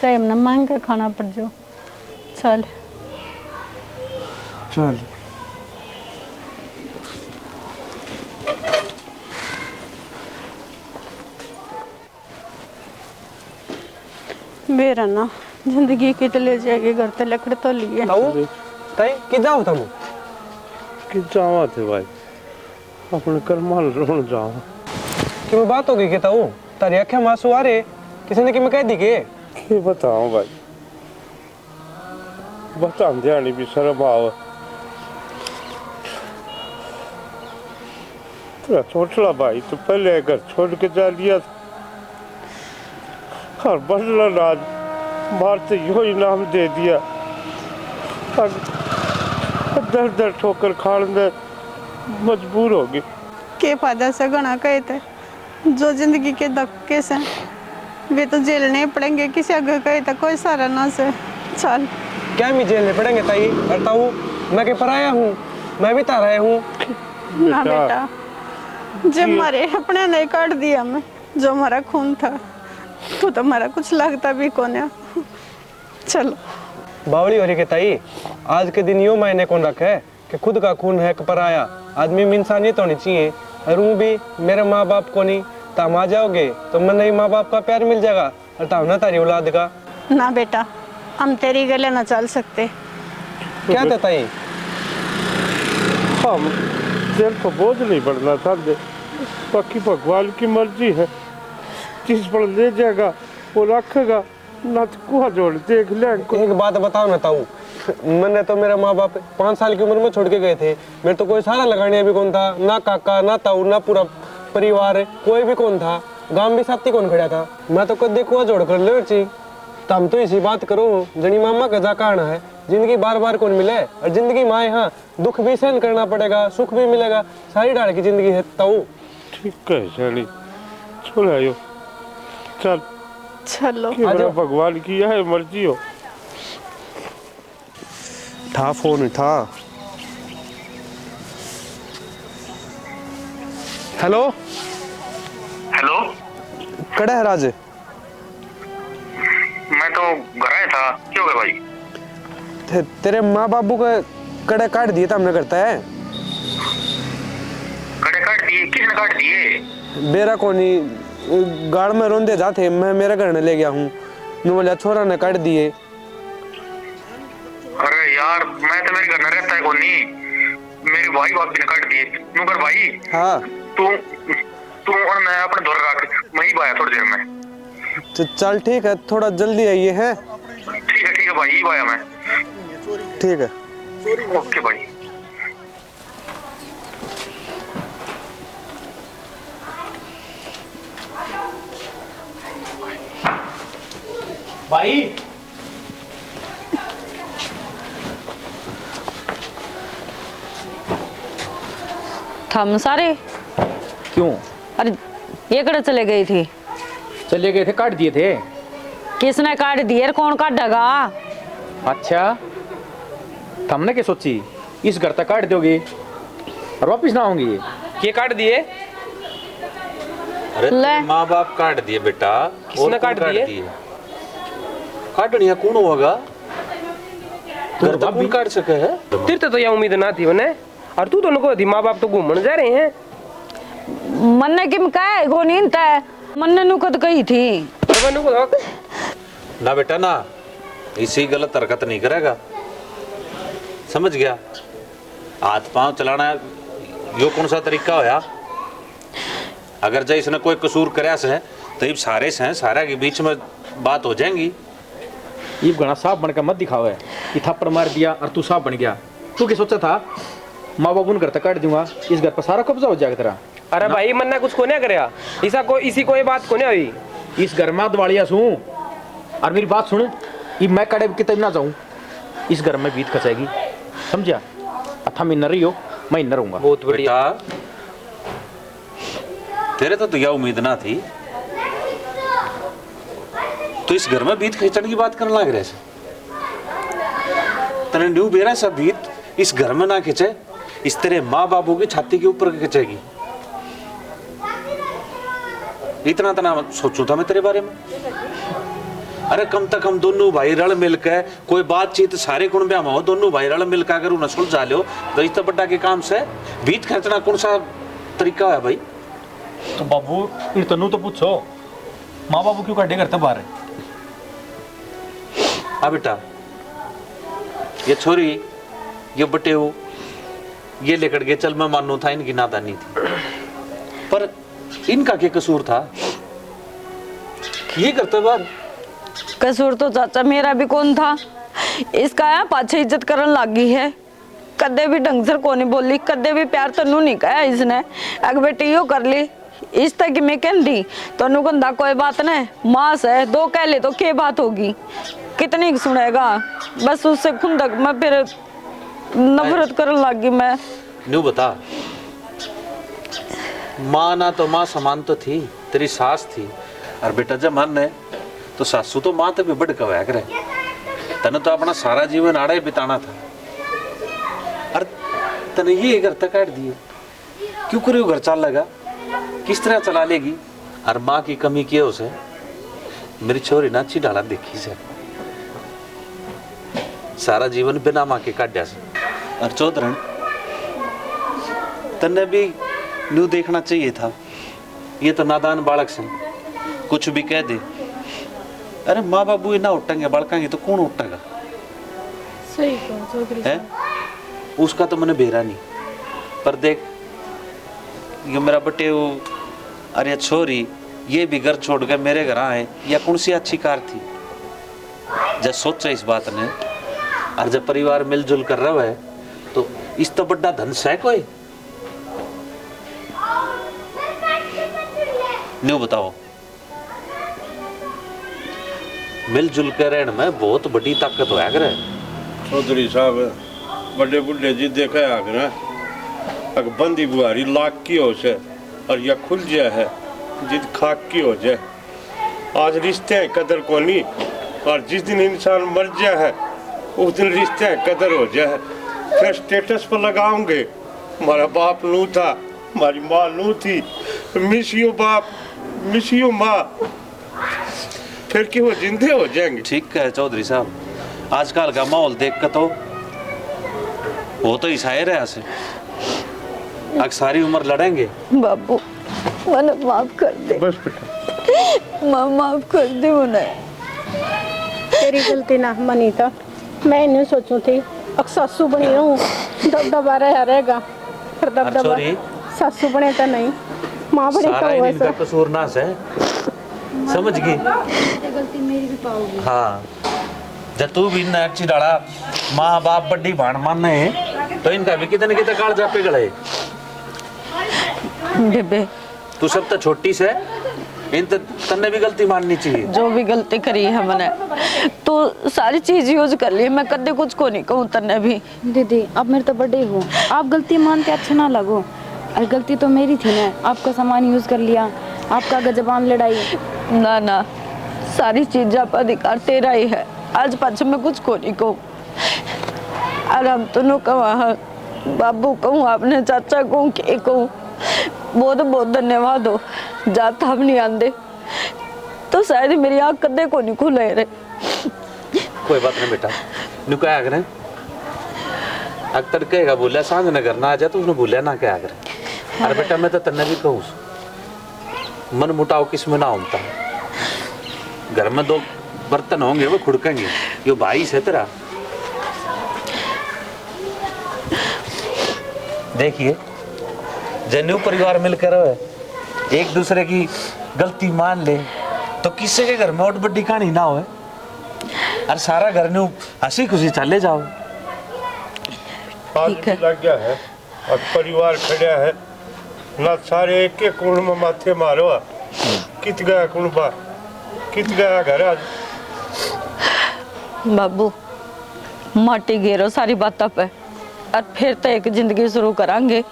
चाहे हमने मांग के खाना पड़ जाओ। चल। चल। बेरा ना, जिंदगी कित ले जाएगी, घर ते लकड़ तो लिए। ताऊ, ताई, किदा हो तुम? कि जावा थे भाई, अपने कर्मा रोन जावा। कि मैं बात हो गई कि ताऊ, तारी आंखें में आंसू आ रहे, किसी ने कि मैं कह दी के? के बताऊं भाई, बतांदे आनी भी शर्म आवे। तेरा छोटला भाई तो पहले घर छोड़ के जा लिया था। और बड़ला राज मार तो यो इनाम दे दिया। अब दर दर ठोकर खान दे मजबूर हो गई। के फायदा से घना कहे थे। जो जिंदगी के धक्के से, वे तो झेलने ही पड़ेंगे, किसी आगे कहे तो कोई सहारा ना से। चल। क्या मैं झेलने पड़ेंगे ताई? और ताऊ, मैं के पराया हूँ, मैं भी तारा हूँ। ना बेटा। बेटा, जब हमारे अपने नहीं काट दिया मैं, जो हमारा खून था, तो, तो हमारा कुछ लगता भी कोन्या। चलो। बावली हो रही के ताई, आज के दिन यो मायने कौन रखे कि खुद का खून है कि पराया। आदमी में इंसानियत होनी चाहिए। और ऊँ भी मेरे माँ बाप को नहीं, तो हम आ जाओगे तो मन्ने ही माँ बाप का प्यार मिल जाएगा। और तावना तारी औलाद का। ना बेटा, हम तेरी गले ना चल सकते। क्या था ताई? हम तेरे को बोझ नहीं बनना चाहते, बाकी भगवान की मर्जी है। जिस पर ले जाएगा वो रखेगा, ना तो कुआ जोड़ देख ले। एक बात बताओ ना ताऊ, मैंने तो मेरे माँ बाप पाँच साल की उम्र में छोड़ के गए थे। मेरे तो कोई सहारा लगाने भी कौन था, ना काका, ना ताऊ, ना पूरा परिवार, कोई भी कौन था। गांव भी साथी कौन खड़ा था। मैं तो कद देखो जोड़ कर ले ची। तम तो इसी बात करो, जनी मामा का जा कहना है, जिंदगी बार बार कौन मिले। और जिंदगी माए हाँ, दुख भी सहन करना पड़ेगा, सुख भी मिलेगा। सारी ढाल की जिंदगी है ताऊ। ठीक है जानी, छोड़ आयो। चल। चलो। के आ जाओ। भगवान की यह मर्जी हो। ठा फोन ठा। हेलो। हेलो। कड़े है राज? मैं तो घर आया था। क्यों है भाई? ते, तेरे माँ बाबू के कड़े काट दिए था हमने करता है। कड़े काट दिए? किसने काट दिए? बेरा कोनी, गाल में रोंदे जाते, मैं मेरे घर ने ले गया हूँ। नु बोला छोरा ने काट दिए। अरे यार, मैं तो मेरे घर में रहता है कोनी, मेरे भाई भाभी ने काट दिए। नु कर भाई, हाँ। तू, तू उन मैं अपने धोरे रख, मैं ही आया थोड़ी देर में। तो चल ठीक है, थोड़ा जल्दी आइए हैं। ठीक है, ठीक है भाई, ही आया मैं। ठीक है। ओके भाई। भाई, थम सारे क्यों? अरे, ये कड़े चले गए थे? चले गए थे, काट दिए थे। किसने काट दिए और कौन काटेगा? अच्छा, थमने के सोची, इस घर तक काट दोगे और वापस ना आओगे? के काट दिए? अरे, ले। तेरे माँ बाप काट दिए बेटा। किसने और कौन काट दिए? काटनिया कौन होगा? घर तक कौन काट सके है? तेरे तो या उम्मीद ना थी उन्हें। और तू तो नको थी, माँ बाप तो घूमने जा रहे हैं। मन्ने किम कहा है, को नींद है। मन्ने नु कद कही थी। अरे मन्ने को ना बेटा ना, इसी गलत हरकत नहीं करेगा, समझ गया? हाथ पांव चलाना, यो कौन सा तरीका होया? अगर जै इसने कोई कसूर करया से, तो इब सारे से, सारे के बीच में बात हो जाएंगी। इब घणा साफ बन के मत दिखावे कि थप्पड़ मार दिया और तू साफ बन गया। तू क्या सोचा था, माँ बाप उन घर तक काट दूंगा, इस घर पर सारा कब्जा हो जाएगा तेरा? अरे ना। भाई, मन्ने कुछ कोन्या करया, इसा को, इसी कोई बात कोन्या हुई। इस घर में दिवालिया सूं, और मेरी बात सुन, इब मैं कड़े कितने ना जाऊं, इस घर में बीत खचेगी, समझा? अथा महीना रही हो, मैं इन्ना रहूंगा। बहुत बढ़िया। बेटा, तेरे तो, तो यह उम्मीद ना थी, तू इस घर में भीत खींचने की बात करने लग रहे से। तने न्यू बेरा सा भीत इस घर में ना खींचे, इस तेरे माँ बाबू की छाती के ऊपर खींचेगी। इतना तना सोचूं था मैं तेरे बारे में। अरे कम से कम दोनों भाई रल मिल के कोई बातचीत सारे कुणब्या में हो, दोनों भाई रल मिल के अगर उन्हें सुलझा लो, तो इस तो बड़ा के काम से भीत खींचना कौन सा तरीका है भाई? तो बाबू, इन तन्नू तो पूछो, माँ बाबू क्यों काटे घर तै बाहर? आ बेटा, ये छोरी, ये बटेऊ, ये लेकर गए, चल मैं मानू था इनकी नादानी थी, पर इनका क्या कसूर था? ये घर तै बाहर। कसूर तो चाचा मेरा भी कौन था, इसका है पाछे इज्जत करन लाग गई है। कदे भी ढंग से कोनी बोली, कदे भी प्यार तन्नू नहीं कहा इसने। अग बेटी यो कर ली, इस तक मैं कहती, तन्नू कहंदा कोई बात नहीं, माँ से दो कह ले तो के बात होगी, कितनी की सुनेगा। बस उससे खुंदक मैं फिर नफरत करन लाग गई मैं। न्यू बता, माँ ना तो माँ समान तो थी, तेरी सास थी, और बेटा जब मन है तो सासू तो माँ तै भी बढ़ के होया करे। तने तो अपना सारा जीवन आड़े बिताना था, और तने ये घर तक काट दिए। क्यों करे घर चाल लगा? किस तरह चला लेगी? और माँ की कमी के हो से? मेरी छोरी ना अच्छी ढाला देखी से, सारा जीवन बिना माँ के काट्या से। और चौधरण, तन्ने भी न्यू देखना चाहिए था। ये तो नादान बालक से, कुछ भी कह दे। अरे, माँ बाबू ही ना उठेंगे, बालकां की तो कौन उठेगा? सही कहो चौधरी है? साहब। उसका तो मैंने बेरा नहीं, पर देख, ये मेरा बटेऊ, अरे छोरी, ये भी घर छोड़ के मेरे घर आए, या कौन सी अच्छी कार थी? जब सोचा इस बात ने, और जब परिवार मिलजुल कर रहे, तो इस तो बड़ा धन सै कोई। न्यू बताओ, मिलजुल के रहण में बहुत बड़ी ताकत होया करे। चौधरी साहब, बड़े बूढ़े जी देखा आखिर, अक बंदी बुहारी लाख की हो से, और या खुल जाए है जिद खाक की हो जाए। आज रिश्ते की कदर कोनी, और जिस दिन इंसान मर जाए है, उस दिन रिश्ते की कदर हो जाए। फिर स्टेटस पर लगाओगे, हमारा बाप नू था, हमारी माँ नू थी, मिस यू बाप, मिस यू माँ। फिर कि वो जिंदे हो जाएंगे? ठीक है चौधरी साहब, आजकल का माहौल देख के तो वो तो ईसाई रहा से, अक सारी उम्र लड़ेंगे। बाबू, मने माफ कर दे। बस बेटा। माँ, माफ कर दे मने। तेरी गलती ना मनी तो मैं न्यू सोचूं थी, अक सासू बनी रहूं, दबदबा रहा रहेगा, पर दबदबा छोरी, सासू बने तो नहीं, माँ बने तो सारा हुआ इनका सर। कसूर ना से, समझ गई? गलती मेरी भी पाओगी। हाँ, जब तू भी इन्ना अच्छी डाला, माँ बाप बड़ी भाण माने, तो इनका भी कितने कितने कालजा पिघले। बेबे, तू सब तो छोटी से, इन त-, तन्ने भी गलती माननी चाहिए। जो भी गलती करी है मैंने, तू सारी चीज यूज कर ली, मैं कदे कुछ को नहीं कहूँ तन्ने भी। दीदी, आप मेरे तो बड़े हो, आप गलती मानते अच्छे ना लगो। और गलती तो मेरी थी ना, आपका सामान यूज कर लिया, आपका आगे जबान लड़ाई। ना ना, सारी चीज आप अधिकार तेरा ही है, आज पाछे मैं कुछ को नहीं कहूँ। और हम दोनों कहा, बाबू कहूँ, आपने चाचा कहूँ, के कहूँ, बहुत बहुत धन्यवाद हो। जाता हम नहीं आंदे तो शायद मेरी आँख कदे को नहीं खुले रे। कोई बात नहीं बेटा, न्यू कहा करें, अक तड़के का बोलिया, सांझ न घर ना आ जा तो उसने बोलिया ना कहा करें। अरे बेटा, मैं तो तन्ने भी कहूँ, मन मुटाव किस में ना होता। घर में दो बर्तन होंगे, वो खुड़केंगे। यो भाई से तेरा। देखिए, जै न्यू परिवार मिलकर रहे, एक दूसरे की गलती मान ले, तो किसी के घर में और बड़ी कहानी ना होए, और सारा घर न्यू हंसी खुशी चले जाओ। आज ठीक है। भी लग गया है। और परिवार खड़ा है ना, सारे एक एक कोण में माथे मारो। कित गया कुणबा, कित गया घर आज? बाबू, माटी गेरो सारी बातों पे, और फिर तो एक जिंदगी शुरू करांगे,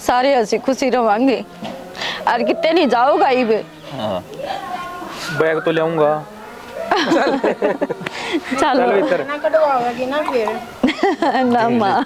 सारे हंसी खुशी रवांगे, और कितने नहीं जाओगा ही बे। हाँ। बैग तो ले आऊंगा। चलो। चल भीतर। ना कटवावेगी ना फिर। ना माँ।